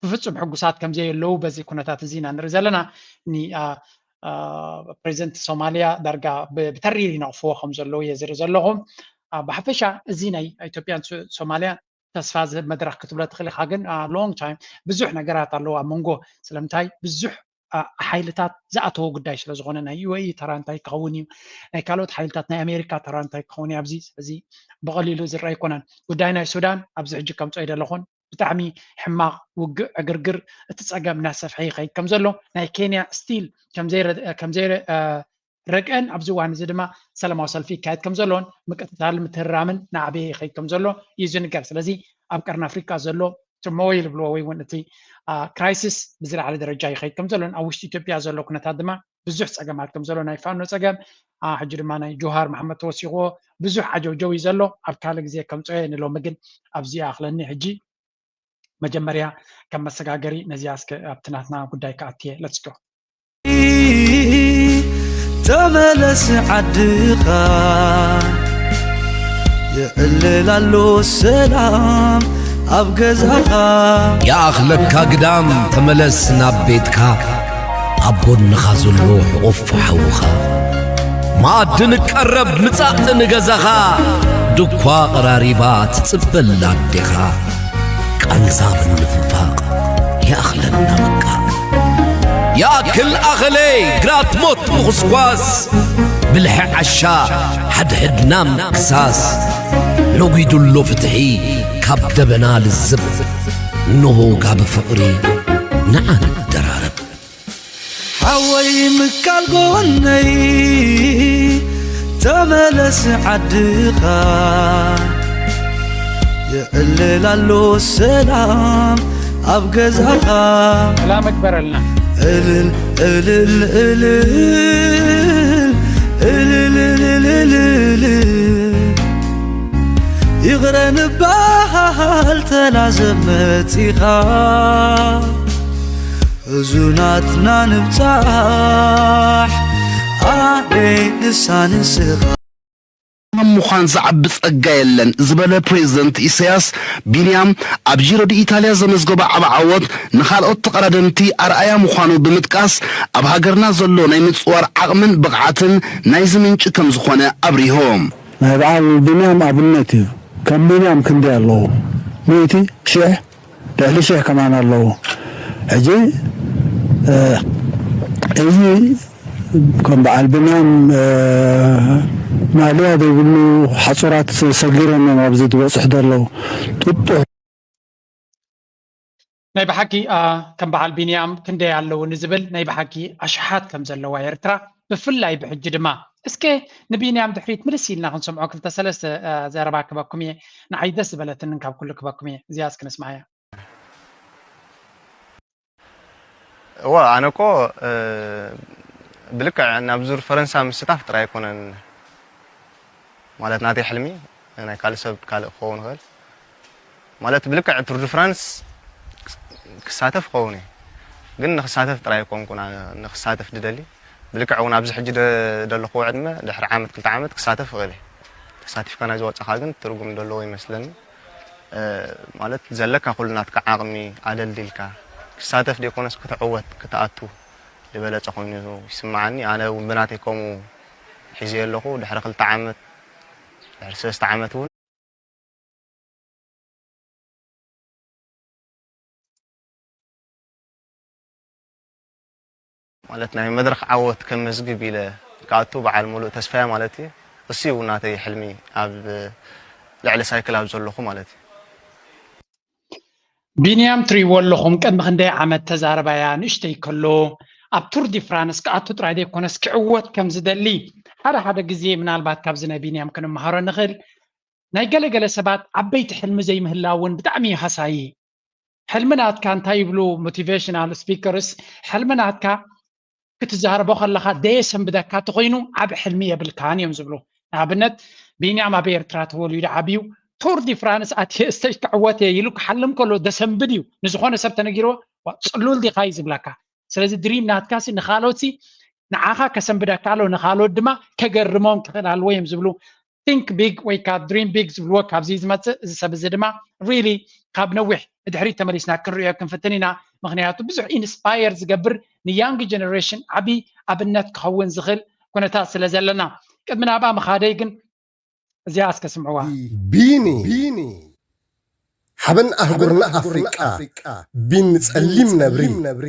ብፍፁም ሕጉሳት ከም ዘየለዉ በዚ ኩነታት እዚ ኢና ንርኢ ዘለና። ፕሬዚደንት ሶማልያ ዳርጋ ብተሪር ይነቕፍዎ ከም ዘለዉ እየ ዝርኢ ዘለኹ። ብሓፈሻ እዚ ናይ ኢትዮጵያን ሶማልያን ተስፋ ዝህብ መድረኽ ክትብሎ ትኽእል ኢኻ። ግን long time ብዙሕ ነገራት ኣለዉ ኣብ መንጎ ስለምንታይ ብዙሕ ሓይልታት ዝኣተዎ ጉዳይ ስለ ዝኾነ ናይ ዩ ኤ ኢ ተራ እንታይ ክኸውን እዩ፣ ናይ ካልኦት ሓይልታት ናይ ኣሜሪካ ተራ እንታይ ክኸውን እዩ ኣብዚ። ስለዚ ብቐሊሉ ዝረአ ኣይኮነን። ጉዳይ ናይ ሱዳን ኣብዚ ሕጂ ከምፅኦ ኣይደለኹን። ብጣዕሚ ሕማቕ ውግእ ዕግርግር፣ እቲ ጸገም እናሰፍሐ ይኸይድ ከም ዘሎ፣ ናይ ኬንያ ስቲል ከም ዘይረ- ከም ዘይረ- እ፣ ረግአን ኣብዚ እዋን እዚ ድማ ሰላማዊ ሰልፊ ይካየድ ከም ዘሎን ምቅትታል ምትህራምን ናዕበየ ይኸይድ ከም ዘሎ እዩ ዝንገር። ስለዚ ኣብ ቀርኒ ኣፍሪካ ዘሎ ትርሞይል ይብልዎ ወይ እውን እቲ ክራይሲስ ብዝለዓለ ደረጃ ይኸይድ ከም ዘሎን ኣብ ውሽጢ ኢትዮጵያ ዘሎ ኩነታት ድማ ብዙሕ ፀገማት ከም ዘሎ ናይ ፋኖ ፀገም ሕጂ ድማ ናይ ጆሃር መሓመድ ተወሲኽዎ ብዙሕ ዓጀውጀው እዩ ዘሎ። ኣብ ካልእ ግዜ ከምፅኦ እየ ንሎሚ ግን ኣብዚ ይኣኽለኒ። ሕጂ መጀመርያ ከም መሰጋገሪ ነዚኣ እስከ ኣብቲ ናትና ጉዳይ ክኣትየ። Let's go። ተመለስ ዓድኻ የዕልል ኣሎ ሰላም ኣብ ገዛኻ። ይኣኽለካ ግዳም ተመለስ ናብ ቤትካ። ኣብ ጎንኻ ዘሎ ሕቑፍ ሓውኻ። መኣዲ ንቀረብ ምጻእ ንገዛኻ። ድኳ ቀራሪባ ትጽበላ ኣዴኻ። ቃንዛ ምንፍፋቕ ይኣኽለና በቃ። ይኣክል ኣኸለ ግራት ሞት ምኹስኳስ። ብልሒ ዓሻ ሓድሕድና ምክሳስ። ነጒዱሎ ፍትሒ ካብ ደበና ልዝብ። እንሆ ጋቢ ፍቕሪ ንዓ ንደራረብ። ሓወይ ምካል ጎነይ ተመለስ ዓድኻ። የዕልል ኣሎ ሰላም ኣብ ገዛኻ። ሰላም እግበረልና። እልል እልል እልል እልል እልል እልል። ይቕረ ንበሃል ተላዘብ መጺኻ። እዙ ናትና ንብጻሕ ኣደይ ንሳ ንስኻ። ኣብ ምዃን ዝዓቢ ጸጋ የለን ዝበለ ፕሬዝደንት ኢሳያስ፣ ቢንያም ኣብ ጂሮ ዲ ኢታልያ ዘመዝገቦ ዓቢ ዓወት ንኻልኦት ተቐዳደምቲ ኣርኣያ ምዃኑ ብምጥቃስ፣ ኣብ ሃገርና ዘሎ ናይ ምጽዋር ዓቕምን ብቕዓትን ናይዚ ምንጪ ከም ዝኾነ ኣብሪሆ። ናይ በዓል ቢንያም ኣብነት እዩ። ከም ቢንያም ክንደይ ኣለዉ? ሚእቲ፣ ሽሕ፣ ልዕሊ ሽሕ ከማን ኣለዉ። ሕጂ እዚ ከም በዓል ቢንያም ማልያ ዘይብሉ ሓጹራት ሰጊሮም እዮም ኣብዚ ዝበጽሑ ዘለዉ። ጥጡሕ። ናይ ብሓቂ ከም በዓል ቢንያም ክንደይ ኣለዉ ንዝብል ናይ ብሓቂ ኣሽሓት ከም ዘለዋ ኤርትራ ብፍላይ ብሕጂ ድማ። እስከ ንቢንያም ድሕሪት ምልስ ኢልና ክንሰምዖ ክልተ ሰለስተ ዘረባ ክበኩም እየ። ንዓይ ደስ ዝበለትንን ካብ ኩሉ ክበኩም እየ። እዚኣ እስኪ ንስማዓያ። እወ ኣነ እኮ ብልክዕ ናብ ዙር ፈረንሳ ምስታፍ ጥራይ ኣይኮነን ማለት ናተይ ሕልሚ ናይ ካልእ ሰብ ካልእ ክኸውን ይኽእል ማለት ብልክዕ ቱር ድ ፍራንስ ክሳተፍ ክኸውን እየ ግን ንክሳተፍ ጥራይ ኣይኮንኩን ንክሳተፍ ድደሊ ብልክዕ እውን ኣብዚ ሕጂ ደለኹዎ ዕድመ ድሕሪ ዓመት ክልተ ዓመት ክሳተፍ ይኽእል እየ ተሳቲፍካ ናይ ዝወፀኻ ግን ትርጉም ደለዎ ይመስለኒ ማለት ዘለካ ኩሉ ናትካ ዓቕሚ ኣደልዲልካ ክሳተፍ ደይኮነስ ክትዕወት ክትኣቱ ዝበለፀ ኮይኑ ይስምዓኒ ኣነ እውን ብናተይ ከምኡ ሒዘ ኣለኹ ድሕሪ ክልተ ዓመት ድሕሪ ሰለስተ ዓመት እውን ማለት ናይ መድረኽ ዓወት ከመዝግብ ኢለ ክኣቱ በዓል ሙሉእ ተስፋየ ማለት እዩ። እሱ እዩ ናተይ ሕልሚ ኣብ ልዕሊ ሳይክል ኣብ ዘለኹ ማለት እዩ። ቢንያም ትሪእዎ ኣለኹም ቅድሚ ክንደይ ዓመት ተዛረባያ ንእሽተይ ከሎ ኣብ ቱር ዲ ፍራንስ ክኣቱ ጥራይ ዘይኮነስ ክዕወት ከም ዝደሊ ሓደ ሓደ ግዜ ምናልባት ካብዚ ናይ ቢንያም ክንመሃሮ ንኽእል ናይ ገለ ገለ ሰባት ዓበይቲ ሕልሚ ዘይምህላው እውን ብጣዕሚ እዩ ሃሳዪ። ሕልሚ ናትካ እንታይ ይብሉ ሞቲቬሽናል ስፒከርስ፣ ሕልሚ ናትካ ክትዛረቦ ከለኻ ደየሰንብደካ ተኾይኑ ዓብ ሕልሚ የብልካን እዮም ዝብሉ። ንኣብነት ቢንያም ኣብ ኤርትራ ተወሊዱ ዓብዩ ቱር ዲ ፍራንስ ኣትየ ስተጅ ክዕወት እየ ኢሉ ክሓልም ከሎ ደሰንብድ እዩ። ንዝኾነ ሰብ ተነጊርዎ ጽሉል ዲኻ እዩ ዝብለካ። ስለዚ ድሪም ናትካ ሲ ንኻልኦት ሲ ንዓኻ ከሰንብደካ ኣሎ ንኻልኦት ድማ ከገርሞም ክኽእል ኣለዎ እዮም ዝብሉ። Think big ወይ ከዓ dream big ዝብልዎ ካብዚ ዝመፅእ እዚ ሰብ እዚ ድማ really ካብ ነዊሕ ንድሕሪት ተመሊስና ክንሪኦ ክንፍትን ኢና። ምክንያቱ ብዙሕ ኢንስፓየር ዝገብር ንያንግ ጀነሬሽን ዓብዪ ኣብነት ክኸውን ዝኽእል ኩነታት ስለ ዘለና ቅድሚ ናብኣ ምኻደይ ግን እዚኣ እስከ ስምዕዋ። ቢኒ ሓበን ኣህጉርና ኣፍሪቃ ቢኒ ጸሊም ነብሪ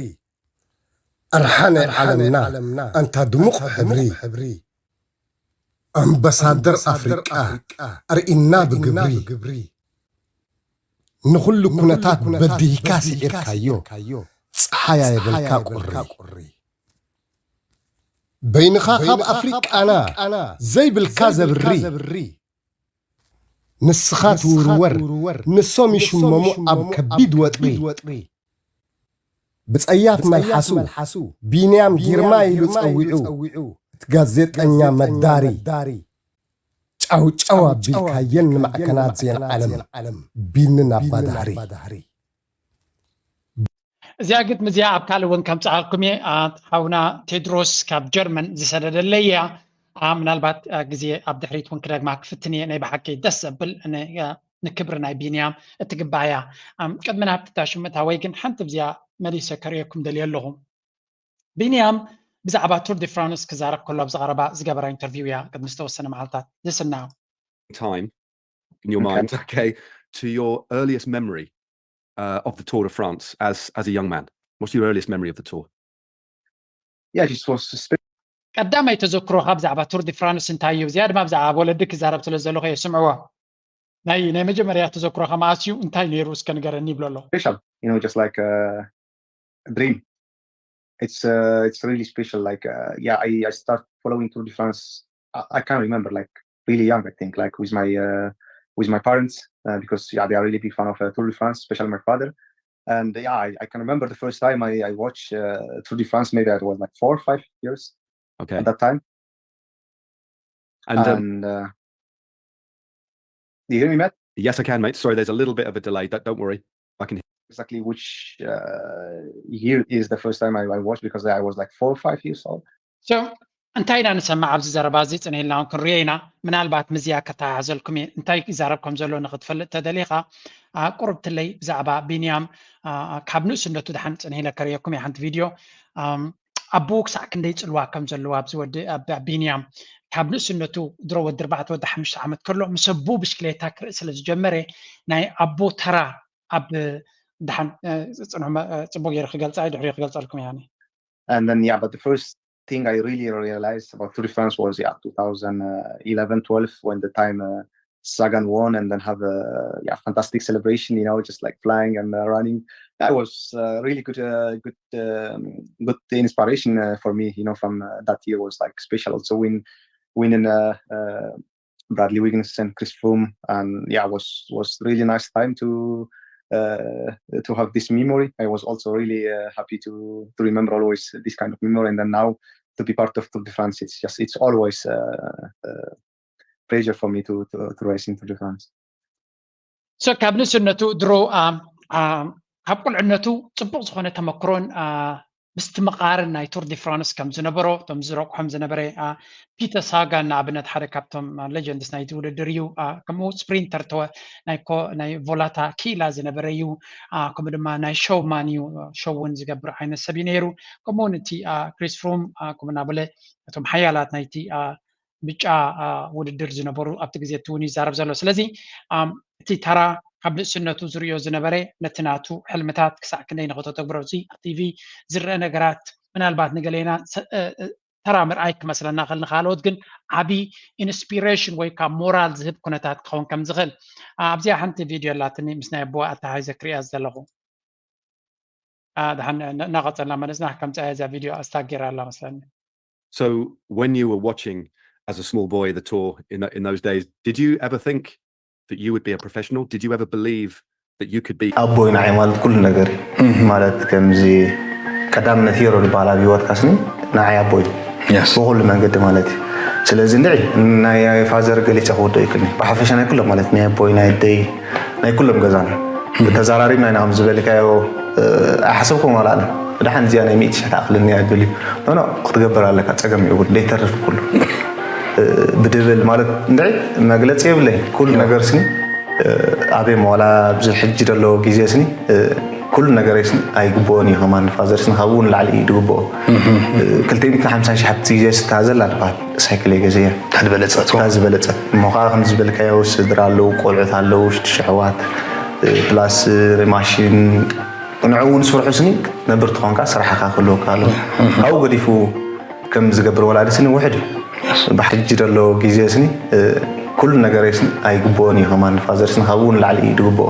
ኣርሓ ናይ ዓለምና ኣንታ ድሙቕ ሕብሪ ኣምባሳደር ኣፍሪቃ ኣርኢና ብግብሪ ንኹሉ ኩነታት በዲህካ ስዒርካዮ፣ ጸሓይ ኣየበልካ ቁሪ። በይንኻ ካብ ኣፍሪቃና ዘይብልካ ዘብሪ። ንስኻ ትውርወር፣ ንሶም ይሽመሙ ኣብ ከቢድ ወጥሪ። ብጸያፍ መልሓሱ ቢንያም ግርማ ኢሉ ጸዊዑ፣ እቲ ጋዜጠኛ መዳሪ። ጫው ጫው ኣቢልካየን ንማዕከናት ዜና ዓለም። ቢንን ኣባ ዳህሪ። እዚኣ ግጥሚ እዚኣ ኣብ ካልእ እውን ከምፅኣልኩም እየ። ሓውና ቴድሮስ ካብ ጀርመን ዝሰደደለይ እያ። ምናልባት ግዜ ኣብ ድሕሪት እውን ክደግማ ክፍትን እየ። ናይ ብሓቂ ደስ ዘብል ንክብሪ ናይ ቢንያም እትግባእ እያ። ቅድሚ ናብቲ ታሽምእታ ወይ ግን ሓንቲ ብዚኣ መሊሰ ከርእየኩም ደልየ ኣለኹ። ቢንያም ብዛዕባ ቱር ዲ ፍራንስ ክዛረብ ከሎ ኣብዚ ቀረባ ዝገበራ ኢንተርቪው እያ ቅድሚ ዝተወሰነ መዓልታት ዝስና። Time in your mind, okay, to your earliest memory uh, of the Tour de France as as a young man? What's your earliest memory of the tour? Yeah, this was ቀዳማይ ተዘክሮኻ ብዛዕባ ቱር ዲ ፍራንስ እንታይ እዩ? ብዝያዳ ድማ ብዛዕባ ወለዲ ክዛረብ ስለ ዘለኹ እየ፣ ስምዕዎ። ናይ ናይ መጀመርያ ተዘክሮኻ መዓስ እዩ? እንታይ ነይሩ? እስከ ንገረኒ ይብሎ ኣሎ። Special, you know, just like a, a dream. It's uh, it's really special. Like uh, yeah, I I start following Tour de France. I, I can't remember, like, really young, I think, like with my uh, with my parents uh, because yeah, they are really big fan of uh, Tour de France, especially my father. And yeah, I, I can remember the first time I I watched uh, Tour de France. Maybe I was like four or five years Okay. at that time. And um, And uh, do you hear me, Matt? Yes, I can, mate. Sorry, there's a little bit of a delay. Don't, don't worry. I can. Exactly which uh, year is the first time I, I watched, because I was like four or five years old. So እንታይ ኢና ንሰማዕ ኣብዚ ዘረባ እዚ? ፅንሂልና እውን ክንሪኦ ኢና። ምናልባት ምዝያ ከተሓሓዘልኩም እየ። እንታይ ይዛረብ ከም ዘሎ ንክትፈልጥ ተደሊኻ ቁርብትለይ ብዛዕባ ቢንያም ካብ ንእስነቱ ድሓን ፅንሂለ ከርእየኩም እየ ሓንቲ ቪድዮ። ኣቦኡ ክሳዕ ክንደይ ፅልዋ ከም ዘለዎ ኣብዚ ወዲ ቢንያም ካብ ንእስነቱ ድሮ ወዲ ኣርባዕተ ወዲ ሓሙሽተ ዓመት ከሎ ምስ ኣቦኡ ብሽክሌታ ክርኢ ስለ ዝጀመረ ናይ ኣቦ ተራ ኣብ ድሓን ፅንሑ ፅቡቅ ገይረ ክገልፃ ድሕሪ ክገልፀልኩም እያ። And then yeah, but the first thing I really realized about Tour de France was yeah two thousand eleven twelve, when the time uh, Sagan won and then have a yeah fantastic celebration, you know, just like flying and uh, running. That was uh, really good, uh, good, um, good inspiration uh, for me. You know, from uh, that year was like special. Also win, winning uh, uh, Bradley Wiggins and Chris Froome, and yeah, was was really nice time to uh, to have this memory. I was also really uh, happy to to remember always this kind of memory, and then now to be part of Tour de France, it's just it's always uh, uh, pleasure for me to to, to race in Tour de France. So ካብ ንእስነቱ ድሮ ካብ ቁልዕነቱ ፅቡቅ ዝኮነ ተመክሮን ምስትምቃርን ናይ ቱር ዲ ፍራንስ ከም ዝነበሮ እቶም ዝረቁሖም ዝነበረ ፒተር ሳጋን ንኣብነት ሓደ ካብቶም ሌጀንድስ ናይቲ ውድድር እዩ። ከምኡ ስፕሪንተር ናይ ቮላታ ኪላ ዝነበረ እዩ። ከምኡ ድማ ናይ ሾውማን እዩ፣ ሾው እውን ዝገብር ዓይነት ሰብ እዩ ነይሩ። ከምኡ እውን እቲ ክሪስ ፍሩም ከምኡ እናበለ እቶም ሓያላት ናይቲ ብጫ ውድድር ዝነበሩ ኣብቲ ግዜ እቲ እውን ይዛረብ ዘሎ። ስለዚ እቲ ተራ ካብ ንእስነቱ ዝርእዮ ዝነበረ ነቲ ናቱ ሕልምታት ክሳዕ ክንደይ ንኸተተግብሮ እዚ ኣብ ቲቪ ዝረአ ነገራት ምናልባት ንገሌና ተራ ምርኣይ ክመስለና ክእል ንካልኦት ግን ዓብዪ ኢንስፒሬሽን ወይ ካብ ሞራል ዝህብ ኩነታት ክኸውን ከም ዝኽእል ኣብዚኣ ሓንቲ ቪድዮ ኣላትኒ ምስ ናይ ኣቦ ኣተሓይዘ ክሪኣ ዘለኹ። ደሓን እናቐፀልና መለስና ከምፅኣ እዛ ቪድዮ ኣስታጌራ ኣላ መስለኒ። So when you were watching as a small boy the tour in, in those days, did you ever think that you would be a professional? Did you ever believe that you could be? ኣቦይ ንዓይ ማለት ኩሉ ነገር እዩ። ማለት ከምዚ ቀዳምነት ሂሮ ዝበሃል ኣብ ህይወትካ ስኒ ንዓይ ኣቦይ እዩ። ብኩሉ መንገዲ ማለት እዩ። ስለዚ እንድዒ ናይ ፋዘር ገሊፀ ክወዶ ይክልኒ ብሓፈሻ ናይ ኩሎም ማለት ናይ ኣቦይ ናይ ኣደይ ናይ ኩሎም ገዛና ተዛራሪብና ኢና ከም ዝበልካዮ ኣይሓሰብኩም ዋላ ኣነ ብድሓን እዚኣ ናይ ሚእቲ ሽሕ ትኣክለኒ እያ ዝብል እዩ። ኖኖ ክትገብር ኣለካ ፀገም የብሉ ደይተርፍ ኩሉ ብድብል ማለት እንድዒ መግለፂ የብለይ ኩሉ ነገር ስኒ ኣበይ መዋላ ኣብዚ ሕጂ ዘለዎ ግዜ ስኒ ኩሉ ነገረይ ስኒ ኣይግብኦን እዩ ከማን ፋዘር ስኒ ካብኡ ንላዕሊ እዩ ዝግብኦ ክልተ ሚእቲ ሓምሳ ሺሕ ኣብቲ ግዜ ስታ ዘላ ትበሃል ሳይክል ገዘያ ዝበለፀት ዝበለፀት እሞ ከዓ ከም ዝበልካዮ ስድራ ኣለዉ ቆልዑት ኣለዉ ሽዱሽተ ኣሕዋት ፕላስ ማሽን ንዕኡ እውን ስርሑ ስኒ ነብር ትኾንካ ስራሕኻ ክህልወካ ኣለዎ ካብኡ ገዲፉ ከም ዝገብር ወላዲ ስኒ ውሕድ እዩ ብሕጂ ዘሎ ግዜ ስኒ ኩሉ ነገረይስ ኣይግብኦን እዩ። ከማን ፋዘርስን ካብኡ ንላዕሊ እዩ ዝግብኦ።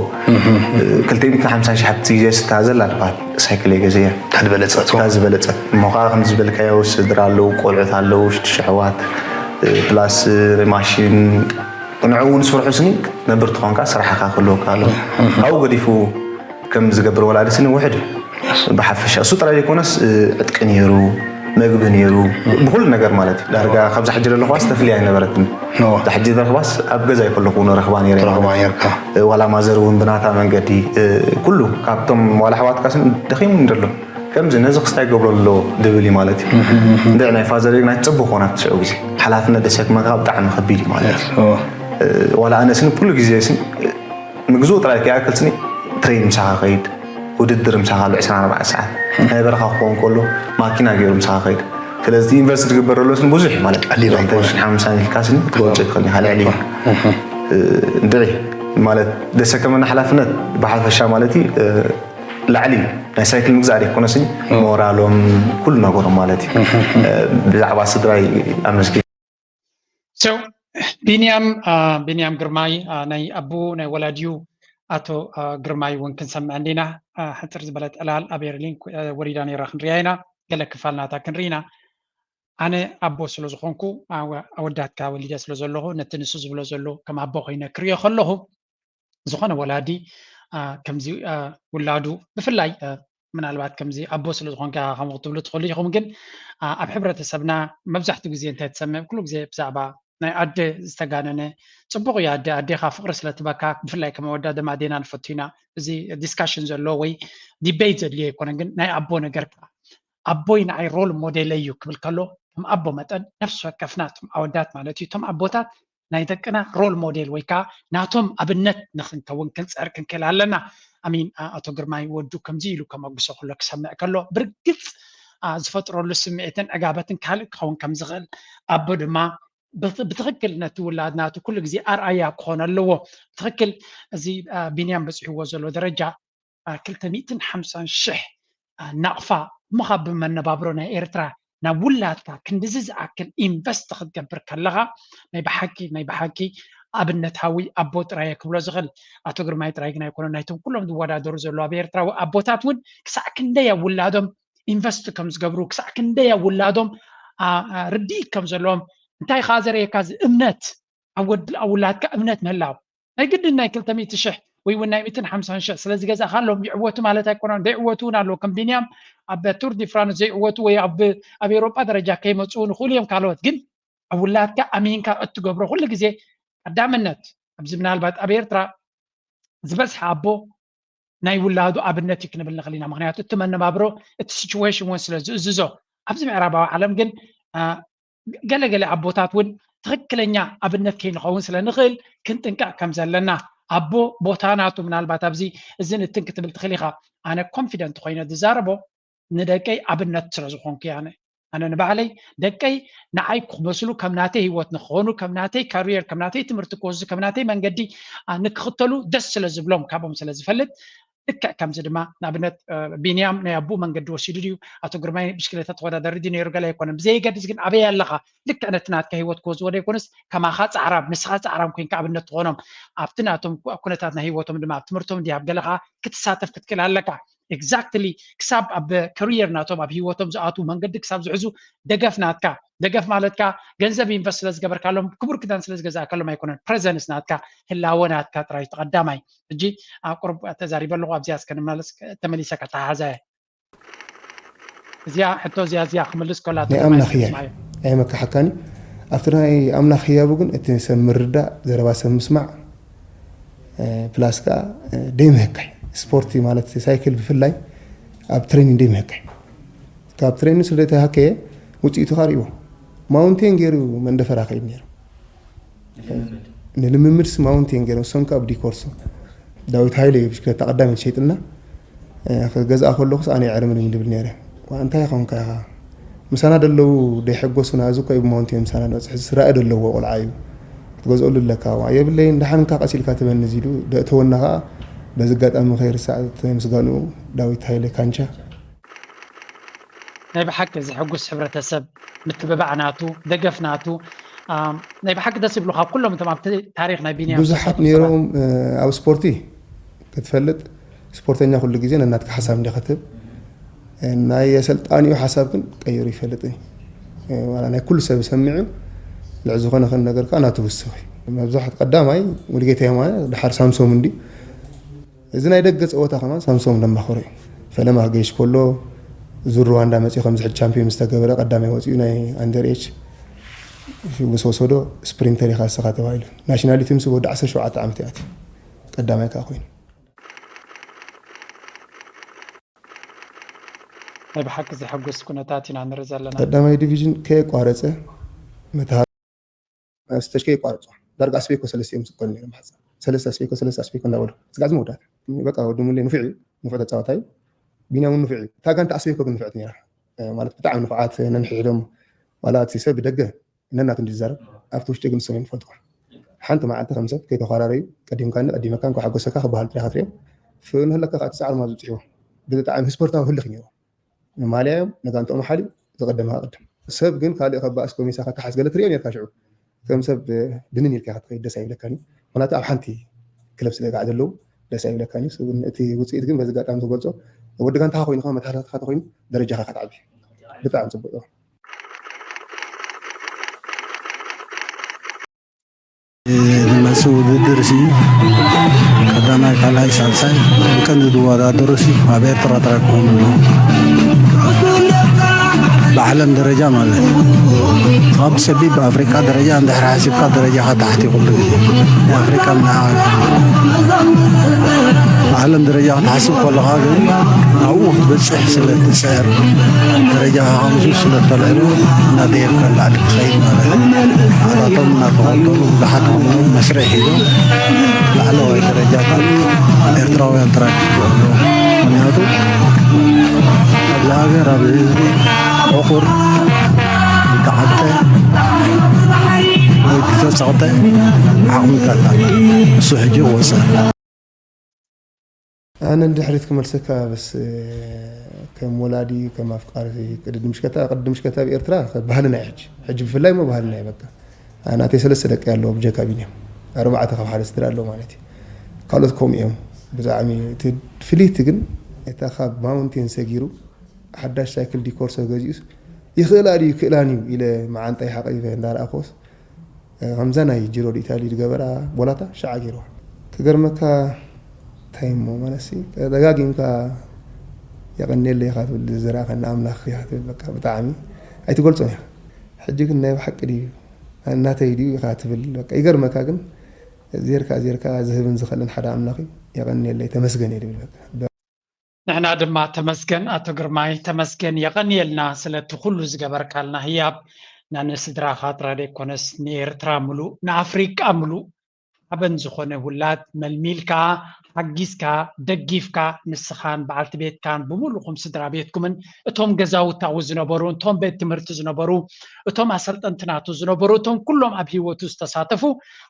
ክልተ ሚእትን ሓምሳን ሺሕ ኣብቲ ግዜ ስታ ዘላ ልባት ሳይክል እየ ገዘያ። ካብ ዝበለጸት ካብ ዝበለጸት እሞ ከዓ ከም ዝበልካዮ ስድራ ኣለዉ፣ ቆልዑት ኣለዉ፣ ሽዱሽተ ኣሕዋት፣ ፕላስ ማሽን ንዕኡ እውን ስርሑ ስኒ ነብር ትኾንካ ስራሕካ ክህልወካ ኣለዎ። ካብኡ ገዲፉ ከም ዝገብር ወላዲ ስኒ ውሕድ እዩ። ብሓፈሻ እሱ ጥራይ ዘይኮነስ ዕጥቂ ነይሩ፣ መግቢ ነይሩ፣ ብኩሉ ነገር ማለት እዩ። ዳርጋ ካብዛ ሕጂ ዘለኹባስ ተፍልያ ኣይነበረትን። እዛ ሕጂ ዘለኹባስ ኣብ ገዛ ይከለኹ ንረኽባ ነይረ። ረኽባ ነርካ ዋላ ማዘር እውን ብናታ መንገዲ ኩሉ ካብቶም ዋላ ኣሕዋትካ ስኒ ደኺሙ እንደሎ ከምዚ ነዚ ክስታይ ገብሮ ኣሎ ድብል እዩ ማለት እዩ። እንድዕ ናይ ፋዘር ናይ ፅቡቅ ኮና ትስዑ ግዜ ሓላፍነት ደሰክመካ ብጣዕሚ ከቢድ እዩ ማለት እዩ። ዋላ ኣነ ስኒ ኩሉ ግዜ ስኒ ምግዝኡ ጥራይ ከይኣክል ስኒ ትሬን ምሳኻ ከይድ ውድድር ምሳኻ ኣሎ ዕስራን ኣርባዕተን ሰዓት ናይ በረኻ ክኸውን ከሎ ማኪና ገይሩ ምሳኻ ከይድ። ስለዚ ኢንቨስት ዝግበረሉ ስኒ ብዙሕ ማለት ቀሊል ኣይኮነን። ሓምሳን ኢልካ ስኒ ክትወፅእ ትኽእል ኢኻ ልዕሊ እንድዒ ማለት ደሰከመና ሓላፍነት ብሓፈሻ ማለት እዩ ላዕሊ እዩ። ናይ ሳይክል ምግዛእ ደይኮነስ ሞራሎም ኩሉ ነገሮም ማለት እዩ። ብዛዕባ ስድራይ ኣመስግን። ቢንያም ቢንያም ግርማይ ናይ ኣቡ ናይ ወላዲዩ ኣቶ ግርማይ እውን ክንሰምዕ እንዲና። ሕፅር ዝበለት ዕላል ኣብ ኤርሊን ወሪዳ ነይራ ክንሪያ ኢና። ገለ ክፋል ናታ ክንርኢ ኢና። ኣነ ኣቦ ስለ ዝኾንኩ ኣወዳትካ ወሊደ ስለ ዘለኹ ነቲ ንሱ ዝብሎ ዘሎ ከም ኣቦ ኮይነ ክሪኦ ከለኹ ዝኾነ ወላዲ ከምዚ ውላዱ ብፍላይ ምናልባት ከምዚ ኣቦ ስለ ዝኾንካ ከምኡ ክትብሉ ትኽእሉ ኢኹም። ግን ኣብ ሕብረተሰብና መብዛሕትኡ ግዜ እንታይ ትሰምዕ? ኩሉ ግዜ ብዛዕባ ናይ ኣደ ዝተጋነነ ጽቡቕ እዩ ኣደ ኣዴኻ ፍቕሪ ስለ ትበካ ብፍላይ ከም ኣወዳት ድማ ኣዴና ንፈቱ ኢና። እዚ ዲስካሽን ዘሎ ወይ ዲቤት ዘድልዮ ኣይኮነን። ግን ናይ ኣቦ ነገር ከዓ ኣቦይ ንዓይ ሮል ሞዴለይ እዩ ክብል ከሎ ከም ኣቦ መጠን ነፍሲ ወከፍና እቶም ኣወዳት ማለት እዩ እቶም ኣቦታት ናይ ደቅና ሮል ሞዴል ወይ ከዓ ናቶም ኣብነት ንክንከውን ክንፅዕር ክንክእል ኣለና። ኣሚን ኣቶ ግርማይ ወዱ ከምዚ ኢሉ ከመጉሶ ከሎ ክሰምዕ ከሎ ብርግፅ ዝፈጥረሉ ስምዒትን ዕጋበትን ካልእ ክኸውን ከም ዝኽእል ኣቦ ድማ ብትክክል ነቲ ውላድ ናቱ ኩሉ ግዜ ኣርኣያ ክኾን ኣለዎ። ትክክል እዚ ቢንያም በፂሕዎ ዘሎ ደረጃ ክልተ ሚእትን ሓምሳን ሽሕ ናቕፋ እሞ ካብ ብመነባብሮ ናይ ኤርትራ ናብ ውላድካ ክንድዚ ዝኣክል ኢንቨስት ክትገብር ከለኻ ናይ ብሓቂ ናይ ብሓቂ ኣብነታዊ ኣቦ ጥራይ ክብሎ ዝኽእል ኣቶ ግርማይ ጥራይ ግን ኣይኮነ ናይቶም ኩሎም ዝወዳደሩ ዘለዉ ኣብ ኤርትራዊ ኣቦታት እውን ክሳዕ ክንደይ ኣብ ውላዶም ኢንቨስት ከም ዝገብሩ ክሳዕ ክንደይ ኣብ ውላዶም ርድኢት ከም ዘለዎም እንታይ ከዓ ዘርእየካ እዚ እምነት ኣብ ውላድካ እምነት ምህላው ናይ ግድን ናይ ክልተ ሚእቲ ሽሕ ወይ እውን ናይ ሚእትን ሓምሳን ሽሕ ስለ ዝገዛእካሎም ይዕወቱ ማለት ኣይኮነን። ዘይዕወቱ እውን ኣለዉ። ከም ቢንያም ኣብ ቱር ዲ ፍራንስ ዘይዕወቱ ወይ ኣብ ኣብ ኤውሮጳ ደረጃ ከይመፅኡ ንኽእሉ እዮም። ካልኦት ግን ኣብ ውላድካ ኣሚንካ እትገብሮ ኩሉ ግዜ ቀዳምነት ኣብዚ ምናልባት ኣብ ኤርትራ ዝበዝሐ ኣቦ ናይ ውላዱ ኣብነት እዩ ክንብል ንኽእል ኢና። ምክንያቱ እቲ መነባብሮ እቲ ሲቹዌሽን እውን ስለ ዝእዝዞ ኣብዚ ምዕራባዊ ዓለም ግን ገለገለ ኣቦታት እውን ትኽክለኛ ኣብነት ከይንኸውን ስለ ንኽእል ክንጥንቀቕ ከም ዘለና ኣቦ ቦታ ናቱ ምናልባት ኣብዚ እዚ ንትን ክትብል ትኽእል ኢኻ። ኣነ ኮንፊደንት ኮይነ ዝዛረቦ ንደቀይ ኣብነት ስለ ዝኾንኩ ኣነ ኣነ ንባዕለይ ደቀይ ንዓይ ክመስሉ ከም ናተይ ህይወት ንክኾኑ ከም ናተይ ካሪየር ከም ናተይ ትምህርቲ ክወስዱ ከም ናተይ መንገዲ ንክኽተሉ ደስ ስለ ዝብሎም ካብኦም ስለ ዝፈልጥ ልክዕ ከምዚ ድማ ንኣብነት ቢንያም ናይ ኣቡኡ መንገዲ ወሲዱ ድዩ ኣቶ ግርማይ ብሽክሌታ ተወዳደሪ ድዩ ነይሩ ገለ ኣይኮነን ብዘየገድስ ግን ኣበይ ኣለኻ ልክዕ ነቲ ናትካ ህይወት ክወዝዎ ዘይኮነስ ከማኻ ፃዕራም ንስኻ ፃዕራም ኮይንካ ኣብነት ትኾኖም ኣብቲ ናቶም ኩነታት ናይ ህይወቶም ድማ ኣብ ትምህርቶም ድያ ኣብ ገለኻ ክትሳተፍ ክትክእል ኣለካ ኤግዛክትሊ ክሳብ ኣብ ከሪየር ናቶም ኣብ ህይወቶም ዝኣትዉ መንገዲ ክሳብ ዝሕዙ ደገፍ ናትካ ደገፍ ማለትካ ገንዘብ ኢንቨስት ስለ ዝገበርካሎም ክቡር ክዳን ስለ ዝገዛእካሎም ኣይኮነን ፕሬዘንስ ናትካ ህላወ ናትካ ጥራይ ተቐዳማይ ሕጂ ኣብ ቁሩብ ተዛሪበ ኣለኹ ኣብዚኣ እስከ ንመለስ ተመሊሰ ከተሓሓዛ እየ እዚኣ ሕቶ እዚኣ እዚኣ ክምልስ ከላ ናይ ኣምላኽ ህያብ ኣይመካሓካኒ ኣብቲ ናይ ኣምላኽ ህያቡ ግን እቲ ሰብ ምርዳእ ዘረባ ሰብ ምስማዕ ፕላስ ከዓ ደይምህካይ ስፖርቲ ማለት ሳይክል ብፍላይ ኣብ ትሬኒንግ ደይምህካይ ካብ ትሬኒንግ ስለ ዘይተሃከየ ውፅኢቱ ካርእዎ ማውንቴን ገይሩ መንደፈራ ከይድ ነይሩ ንልምምድስ ማውንቴን ገይሩ እሶም ከዓ ብዲኮርሶ ዳዊት ሃይለ እዩ ብሽክለታ ቀዳመይቲ ሸይጥልና ክገዝኣ ከለኹስ ኣነ ይዕርምኒ ድብል ነይረ እንታይ ኾንካ ኢኻ ምሳና ደለዉ ደይሐጎሱና እዚ እኮ እዩ ብማውንቴን ምሳና ንበፅሕ ዝስራኢ ደለዎ ቆልዓ እዩ ክትገዝኦሉ ኣለካ ዋ የብለይን ደሓንካ ቀሲልካ ትበኒ ኢሉ ደእተወና ከዓ በዚ ኣጋጣሚ ከይርሳዕ ተመስጋንኡ ዳዊት ሃይለ ካንቻ ናይ ብሓቂ ዘሐጉስ ሕብረተሰብ ምትብባዕ ናቱ ደገፍ ናቱ ናይ ብሓቂ ደስ ይብሉ ካብ ኩሎም እቶም ኣብቲ ታሪክ ናይ ቢኒያም ብዙሓት ነይሮም ኣብ ስፖርቲ ክትፈልጥ ስፖርተኛ ኩሉ ግዜ ነናትካ ሓሳብ እንዲ ክትብ ናይ ኣሰልጣኒኡ ሓሳብ ግን ቀይሩ ይፈልጥ ዋላ ናይ ኩሉ ሰብ ሰሚዑ ልዕ ዝኾነ ከን ነገር ከዓ ናቱ ውስኺ መብዛሕት ቀዳማይ ሙሉጌታ የማነ ድሓር ሳምሶም እንዲ እዚ ናይ ደገ ፀወታ ከማን ሳምሶም ደማኸሮ እዩ ፈለማ ክገይሽ ከሎ ዙር ሩዋንዳ መፂኡ ከምዚ ሕጂ ቻምፒዮን ዝተገበረ ቀዳማይ ወፂኡ ናይ ኣንደር ኤች ምስ ወሰዶ ስፕሪንተር ኢኻ ንስኻ ተባሂሉ ናሽናሊቲ ምስ ወዲ ዓሰርተ ሸውዓተ ዓመት እያ ቀዳማይ ከዓ ኮይኑ ናይ ብሓቂ ዘሐጉስ ኩነታት ኢና ንርኢ ዘለና ቀዳማይ ዲቪዥን ከየቋረፀ መተሃ ስተሽ ከየቋረፁ ዳርጋ ኣስቤኮ ሰለስተ እዮም ዝቆል ነይሮም ሓፃ ሰለስተ ኣስቤኮ ሰለስተ ኣስቤኮ እንዳበሉ ስጋዕ ዝመውዳት በቃ ወዲ ሙሌ ንፉዕ እዩ ንፉዕ ተፃዋታይ እዩ ቢንያም እውን ንፉዕ እዩ እታ ጋንታ ኣስቤኮ ግን ንፍዕቲ ነይራ ማለት ብጣዕሚ ንፉዓት ነንሕድሕዶም ዋላ እቲ ሰብ ብደገ ነናቱ እንዲዛረብ ኣብቲ ውሽጢ ግን ንሶም እዮም ዝፈልጥዎ ሓንቲ መዓልቲ ከም ሰብ ከይተኳራረዩ ቀዲምካኒ ቀዲመካ እንኳ ሓጎሰካ ክበሃል ጥራይ ክትሪኦ ፍንህለካ ከዓ እቲ ፃዕሪ ማዙ ፅሒዎ ብጣዕሚ ስፖርታዊ ህልኽ ነይሩ ንማልያ እዮም ነጋንትኦም ሓልዩ ዝቐደመ ክቕድም ሰብ ግን ካልእ ከባእስ ኮሚሳ ከተሓስ ገለ ትሪኦ ነርካ ሽዑ ከም ሰብ ድንን ኢልካ ክትኸይድ ደስ ኣይብለካን እዩ ምክንያቱ ኣብ ሓንቲ ክለብ ስለ ጋዕ ዘለዉ ደስ ኣይብለካን እዩ እቲ ውፅኢት ግን በዚ ኣጋጣሚ ዝገልፆ ወዲ ጋንታኻ ኮይኑ ከ መተሓታትካ ተኮይኑ ደረጃኻ ከተዓቢ ብጣዕሚ ፅቡቅ ንመፅእ ውድድር ሲ ቀዳማይ ካልኣይ ሳልሳይ ቀንዲ ዝወዳደሩ ሲ ኣብ ኤርትራ ጥራይ ክኾኑ ኣለዉ ብዓለም ደረጃ ማለት ካብ ሰቢብ ኣፍሪቃ ደረጃ እንድሕር ሓሲብካ ደረጃኻ ታሕቲ ኩሉ ግዜ ኣፍሪቃ ምንዓወት ብዓለም ደረጃ ክትሓስብ ከለኻ ግን ኣብኡ ክትበፅሕ ስለ ትፅዕር ደረጃኻ ከምሱ ስለ ተልዕሎ እናደየብካ ላዕሊ ክኸይድ ማለት እዩ። ንሳቶም እናተኸተሉ ብዙሓት ከምኡ መስርዕ ሒዞም ላዕለዋይ ደረጃታት ኤርትራውያን ጥራይ ክስርሑ ኣለዎም። ምክንያቱ ኣብዚ ሃገር ኣብዚ ህዝቢ ዕቑር ዝተዓጠ ወይ ዝተፀቕጠ ዓቕምታት ኣሎ። እሱ ሕጂ ክወፅእ ኣነ ንድሕሪት ክመልሰካ በስ ከም ወላዲ ከም ኣፍቃሪ ቅድዲ ምሽከታ ቅድዲ ምሽከታ ኣብ ኤርትራ ባህልና እዩ ሕጂ ሕጂ ብፍላይ ሞ ባህልና እዩ በቃ ናተይ ሰለስተ ደቂ ኣለዎ ብጀካ ቢንያም ኣርባዕተ ካብ ሓደ ስድራ ኣለዎ ማለት እዩ ካልኦት ከምኡ እዮም ብጣዕሚ ፍልይቲ ግን እታ ካብ ማውንቴን ሰጊሩ ሓዳሽ ሳይክል ዲኮር ሰብ ገዚኡስ ይኽእላ ድዩ ይክእላን እዩ ኢለ መዓንጣይ ሓቒፈ እንዳረኣኽዎስ ከምዛ ናይ ጅሮ ዲኢታሊ ዝገበራ ቦላታ ሻዓ ገይርዋ ክገርመካ እንታይ እሞ ማለትሲ ደጋጊምካ የቐንየለይ ኢኻ ትብል ዝረኣኸኒ ኣምላኽ ኢኻ ትብል በቃ ብጣዕሚ ኣይትገልፆን ኢኻ ሕጂ ግን ናይ ብሓቂ ድዩ ናተይ ድዩ ኢኻ ትብል በቃ ይገርመካ ግን ዜርካ ዜርካ ዝህብን ዝኸልን ሓደ ኣምላኽ እዩ የቐንየለይ ተመስገን እየ ድብል በቃ ንሕና ድማ ተመስገን ኣቶ ግርማይ ተመስገን የቐንየልና ስለቲ ኩሉ ዝገበርካልና ህያብ ናንስድራኻ ጥራይ ዘይኮነስ ንኤርትራ ምሉእ ንኣፍሪቃ ምሉእ ሓበን ዝኾነ ውላድ መልሚልካ ሓጊዝካ ደጊፍካ ንስኻን በዓልቲ ቤትካን ብምሉኹም ስድራ ቤትኩምን እቶም ገዛውታኡ ዝነበሩ እቶም ቤት ትምህርቲ ዝነበሩ እቶም ኣሰልጠንቲ ናቱ ዝነበሩ እቶም ኩሎም ኣብ ህይወቱ ዝተሳተፉ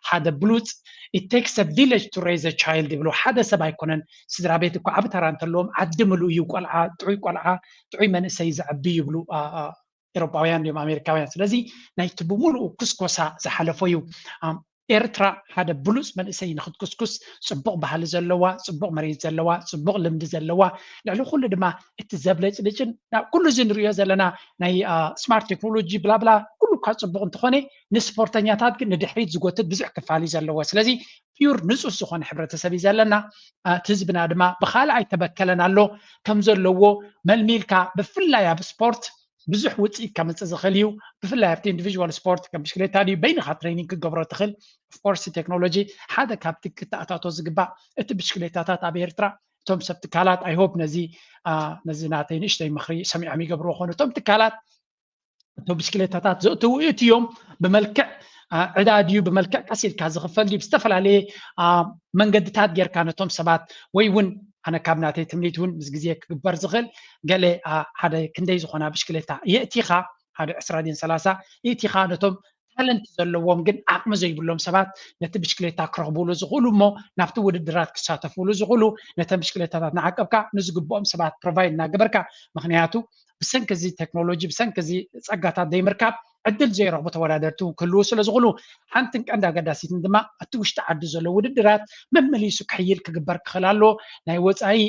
ሓደ ብሉፅ it takes a village to raise a child ይብሉ ሓደ ሰብ ኣይኮነን ስድራ ቤት እኮ ዓቢ ተራ እንተለዎም ዓዲ ምሉእ እዩ ቆልዓ ጥዑይ ቆልዓ ጥዑይ መንእሰይ ዘዕቢ ይብሉ ኤሮጳውያን እዮም ኣሜሪካውያን ስለዚ ናይቲ ብምሉኡ ኩስኮሳ ዝሓለፎ እዩ ኤርትራ ሓደ ብሉፅ መንእሰይ ንክትኩስኩስ ፅቡቅ ባህሊ ዘለዋ ፅቡቅ መሬት ዘለዋ ፅቡቅ ልምዲ ዘለዋ ልዕሊ ኩሉ ድማ እቲ ዘብለጭልጭን ኩሉ እዚ ንሪኦ ዘለና ናይ ስማርት ቴክኖሎጂ ብላብላ ኩሉ እኳ ፅቡቅ እንተኾነ ንስፖርተኛታት ግን ንድሕሪት ዝጎትት ብዙሕ ክፋል እዩ ዘለዎ ስለዚ ፒዩር ንፁህ ዝኾነ ሕብረተሰብ እዩ ዘለና እቲ ህዝብና ድማ ብካልእ ኣይተበከለን ኣሎ ከም ዘለዎ መልሚልካ ብፍላይ ኣብ ስፖርት ብዙሕ ውፅኢት ከምፅእ ዝኽእል እዩ ብፍላይ ኣብቲ ኢንዲቪዥዋል ስፖርት ከም ብሽክሌታ ድዩ በይንኻ ትሬኒንግ ክትገብሮ ትኽእል ኦፍኮርስ ቴክኖሎጂ ሓደ ካብቲ ክተኣታቶ ዝግባእ እቲ ብሽክሌታታት ኣብ ኤርትራ እቶም ሰብ ትካላት ኣይሆፕ ነዚ ነዚ ናተይ ንእሽተይ ምኽሪ ሰሚዖም ይገብርዎ ኾኑ እቶም ትካላት እቶም ብሽክሌታታት ዘእትዉ እቲ እዮም ብመልክዕ ዕዳ ድዩ ብመልክዕ ቀስ ኢልካ ዝኽፈል ድዩ ብዝተፈላለየ መንገድታት ጌርካ ነቶም ሰባት ወይ እውን ኣነ ካብ ናተይ ትምኒት እውን ምስ ግዜ ክግበር ዝኽእል ገለ ሓደ ክንደይ ዝኾና ብሽክሌታ የእቲኻ ሓደ ዕስራ ድን ሰላሳ የእቲኻ ነቶም ታለንት ዘለዎም ግን ዓቕሚ ዘይብሎም ሰባት ነቲ ብሽክሌታ ክረኽብሉ ዝኽእሉ እሞ ናብቲ ውድድራት ክሳተፍሉ ዝኽእሉ ነተን ብሽክሌታታት ንዓቀብካ ንዝግብኦም ሰባት ፕሮቫይድ እናገበርካ ምክንያቱ ብሰንኪ እዚ ቴክኖሎጂ ብሰንኪ እዚ ፀጋታት ዘይምርካብ ዕድል ዘይረኽቡ ተወዳደርቲ እውን ክህልዉ ስለ ዝኽእሉ፣ ሓንትን ቀንዲ ኣገዳሲትን ድማ ኣብቲ ውሽጢ ዓዲ ዘሎ ውድድራት መመሊሱ ክሕይል ክግበር ክኽእል ኣለዎ። ናይ ወፃኢ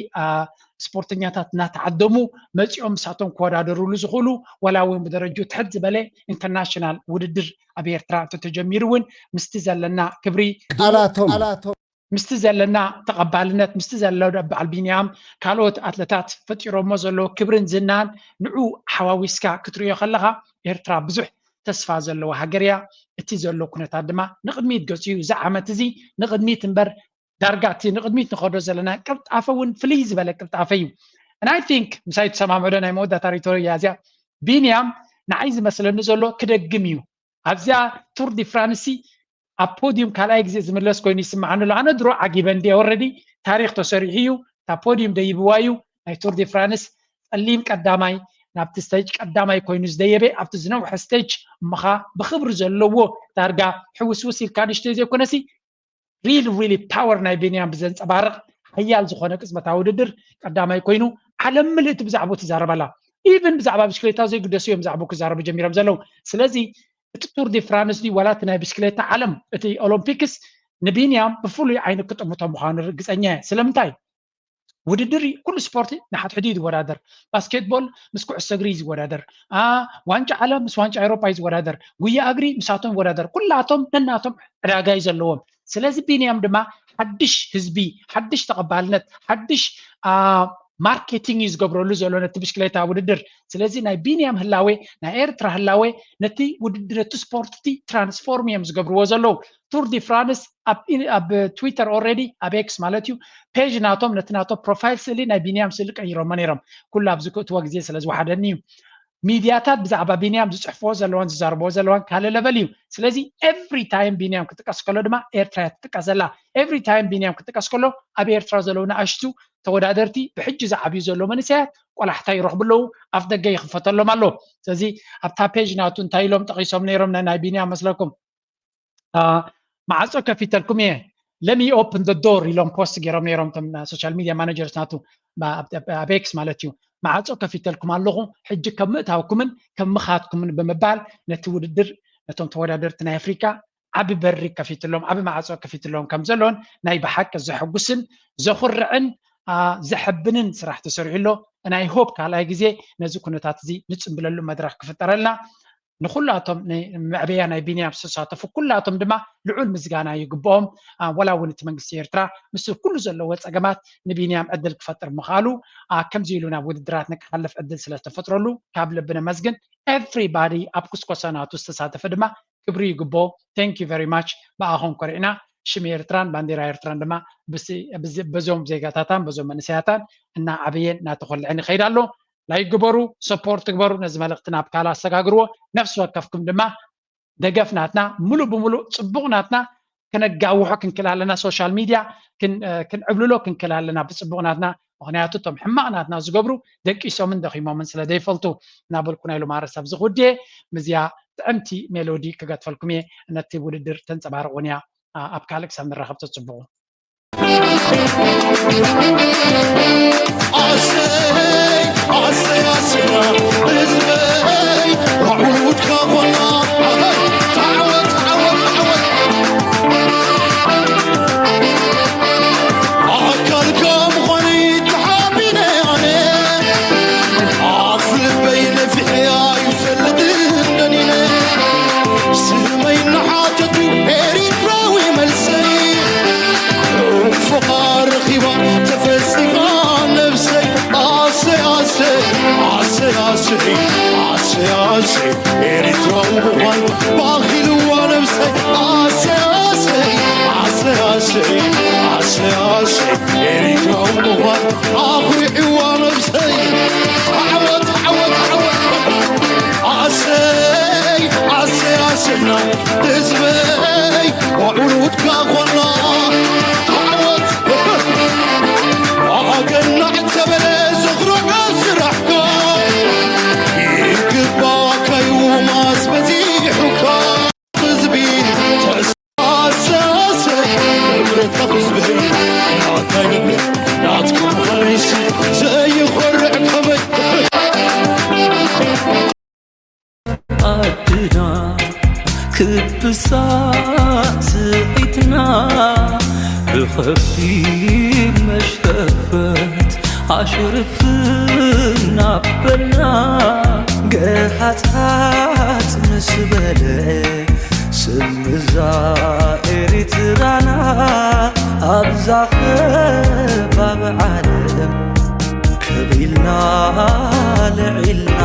ስፖርተኛታት እናተዓደሙ መፂኦም ምሳቶም ክወዳደሩሉ ዝኽእሉ፣ ዋላ እውን ብደረጅኡ ትሕት ዝበለ ኢንተርናሽናል ውድድር ኣብ ኤርትራ እንተተጀሚሩ እውን ምስቲ ዘለና ክብሪ ቃላቶም ምስቲ ዘለና ተቐባልነት ምስቲ ዘሎ በዓል ቢንያም ካልኦት ኣትለታት ፈጢሮሞ ዘለዎ ክብርን ዝናን ንዑ ሓዋዊስካ ክትሪኦ ከለኻ ኤርትራ ብዙሕ ተስፋ ዘለዎ ሃገር እያ። እቲ ዘሎ ኩነታት ድማ ንቕድሚት ገፂኡ እዚ ዓመት እዚ ንቕድሚት እምበር ዳርጋ እቲ ንቕድሚት ንኸዶ ዘለና ቅልጣፈ እውን ፍልይ ዝበለ ቅልጣፈ እዩ። And I think ምሳይ ትሰማምዑ ዶ ናይ መወዳእታ ሪቶሪ እያ እዚኣ። ቢንያም ንዓይ ዝመስለኒ ዘሎ ክደግም እዩ ኣብዚኣ ቱር ዲ ፍራንስ ኣብ ፖዲዩም ካልኣይ ግዜ ዝምለስ ኮይኑ ይስምዓኒ ኣሎ። ኣነ ድሮ ዓጊበ እንዲ ኦረዲ ታሪክ ተሰሪሑ እዩ። እታ ፖዲዩም ደይብዋ እዩ ናይ ቱር ዲ ፍራንስ ጸሊም ቀዳማይ ናብቲ ስቴጅ ቀዳማይ ኮይኑ ዝደየበ ኣብቲ ዝነውሐ ስቴጅ እምኻ ብክብሪ ዘለዎ ዳርጋ ሕውስውስ ኢልካ ንሽተይ ዘይኮነሲ ሪል ሪሊ ፓወር ናይ ቢንያም ብዘንጸባርቕ ሓያል ዝኾነ ቅጽበታዊ ውድድር ቀዳማይ ኮይኑ ዓለም ምልእቲ ብዛዕባኡ ትዛረበላ። ኢቨን ብዛዕባ ብሽክሌታ ዘይግደሱ እዮም ብዛዕባኡ ክዛረቡ ጀሚሮም ዘለዉ። ስለዚ እቲ ቱር ዲ ፍራንስ ድዩ ዋላ እቲ ናይ ብሽክሌታ ዓለም እቲ ኦሎምፒክስ ንቢንያም ብፍሉይ ዓይኒ ክጥምቶ ምዃኑ ርግፀኛ እየ። ስለምንታይ? ውድድር እዩ። ኩሉ ስፖርት ንሓድሕዱ እዩ ዝወዳደር። ባስኬትቦል ምስ ኩዕሶ እግሪ እዩ ዝወዳደር። ዋንጫ ዓለም ምስ ዋንጫ ኤውሮፓ እዩ ዝወዳደር። ጉያ እግሪ ምሳቶም ይወዳደር። ኩላቶም ነናቶም ዕዳጋ እዩ ዘለዎም። ስለዚ ቢንያም ድማ ሓድሽ ህዝቢ፣ ሓድሽ ተቐባልነት፣ ሓድሽ ማርኬቲንግ እዩ ዝገብረሉ ዘሎ ነቲ ብሽክሌታ ውድድር። ስለዚ ናይ ቢንያም ህላዌ፣ ናይ ኤርትራ ህላዌ ነቲ ውድድር ነቲ ስፖርት እቲ ትራንስፎርም እዮም ዝገብርዎ ዘለዉ። ቱር ዲ ፍራንስ ኣብ ትዊተር ኦልሬዲ ኣብ ኤክስ ማለት እዩ ፔጅ ናቶም ነቲ ናቶም ፕሮፋይል ስእሊ ናይ ቢንያም ስእሊ ቀይሮሞ ነይሮም። ኩሉ ኣብዚ ክእትዎ ግዜ ስለ ዝወሓደኒ እዩ። ሚድያታት ብዛዕባ ቢንያም ዝፅሕፍዎ ዘለዋን ዝዛርብዎ ዘለዋን ካልእ ለቨል እዩ። ስለዚ ኤቭሪ ታይም ቢንያም ክጥቀስ ከሎ ድማ ኤርትራ እያ ትጥቀስ ዘላ። ኤቭሪ ታይም ቢንያም ክጥቀስ ከሎ ኣብ ኤርትራ ዘለዉ ንኣሽቱ ተወዳደርቲ ብሕጂ ዝዓብዩ ዘለዉ መንእሰያት ቆላሕታ ይረኽቡ ኣለዉ፣ ኣፍ ደገ ይኽፈተሎም ኣሎ። ስለዚ ኣብታ ፔጅ ናቱ እንታይ ኢሎም ጠቒሶም ነይሮም ናይ ቢንያም መስለኩም? ማዕፆ ከፊተልኩም እየ ለሚ ኦፕን ዶር ኢሎም ፖስት ገይሮም ነይሮም ቶም ሶሻል ሚድያ ማናጀርስ ናቱ ኣብ ኤክስ ማለት እዩ። ማዕፆ ከፊተልኩም ኣለኹ ሕጂ ከም ምእታውኩምን ከም ምኻትኩምን ብምባል ነቲ ውድድር ነቶም ተወዳደርቲ ናይ ኣፍሪካ ዓቢ በሪ ከፊትሎም ዓቢ ማዕፆ ከፊትሎም ከም ዘሎን ናይ ብሓቂ ዘሐጉስን ዘኹርዕን ዘሐብንን ስራሕ ተሰሪሑ ኣሎ። ናይ ሆፕ ካልኣይ ግዜ ነዚ ኩነታት እዚ ንፅምብለሉ መድረክ ክፍጠረልና ንኩላቶም መዕበያ ናይ ቢንያም ዝተሳተፉ ኩላቶም ድማ ልዑል ምስጋና ይግብኦም። ወላ እውን እቲ መንግስቲ ኤርትራ ምስ ኩሉ ዘለዎ ፀገማት ንቢንያም ዕድል ክፈጥር ምኽኣሉ ከምዚ ኢሉ ናብ ውድድራት ንክሓልፍ ዕድል ስለዝተፈጥረሉ ካብ ልቢ ነመስግን። ኤቭሪባዲ ኣብ ኩስኮሳ ናቱ ዝተሳተፈ ድማ ክብሪ ይግብኦ። Thank you very much። ብኣኹም ኮሪዕና ሽም ኤርትራን ባንዴራ ኤርትራን ድማ በዞም ዜጋታታን በዞም መንእሰያታን እናዓበየን እናተኾልዐን ይኸይድ ኣሎ። ላይክ ግበሩ፣ ሰፖርት ግበሩ፣ ነዚ መልእኽቲ ናብ ካልእ ኣሰጋግርዎ። ነፍሲ ወከፍኩም ድማ ደገፍ ናትና ሙሉእ ብሙሉእ ፅቡቕ ናትና ከነጋውሖ ክንክእል ኣለና። ሶሻል ሚድያ ክንዕብልሎ ክንክእል ኣለና ብፅቡቕ ናትና። ምኽንያቱ እቶም ሕማቕ ናትና ዝገብሩ ደቂሶምን ደኺሞምን ስለ ዘይፈልጡ እናበልኩ ናይ ሎማረ ሰብ ዝኽውድየ ምዝያ ጥዕምቲ ሜሎዲ ክገትፈልኩም እየ። ነቲ ውድድር ተንፀባርቑን እያ። ኣብ ካልእ ክሳብ ንራኸብ ተፅብቑ። ኣሰይ ኣሰይ ኣሰይ ኣስና ህዝበይ ዋዕውድካ ኮና ዓወት ዓወት ዓወት ኣካልካ ምዃነይ ተሓቢነ ኣነ ኣፍ ልበይ ነፊሐ ኣይፈልጥን ደኒነ ስመይ እናሓተቱ ኤሪትራዊ መልሰይ ፍቓር ረኺባ ተፈሲኻ ነብሰይ ኣሰይ ኣሰይ ኣሰይ ኣሰይ ኣሰይ ኣሰይ ኤሪትራዊ ምዃን ባኺልዋ ነብሰይ ኣሰይ ኣሰይ ኣሰይ ኣሰይ ኣሰይ ኣሰይ ኤሪትራዊ ምዃን ኣኹሪዕዋ ነብሰይ ዓወት ዓወት ዓወት ኣሰይ ኣሰይ ኣሰይ ኣሰና ህዝበይ ዋዕውድካ ኮና ዓወት ኣገናዕ ተበለ ዘኽሮካ ስራሕካ ይግባካ እዩ ማስ በዚሑካ ህዝቢ ተስፋ ኣሰይ ክብረትካ ህዝበይ ናታይ ናትኩም ኸይሲ ዘይኾርዕ ከመይ ኣቲ ና ክብሳ ስሒትና ብኸቢድ መሽረፈት ኣሽርፍ እናበልና ገሃታት ምስ በለ ስምዛ ኤሪትራና ኣብዛ ከባቢ ዓለም ከቢልና ልዒልና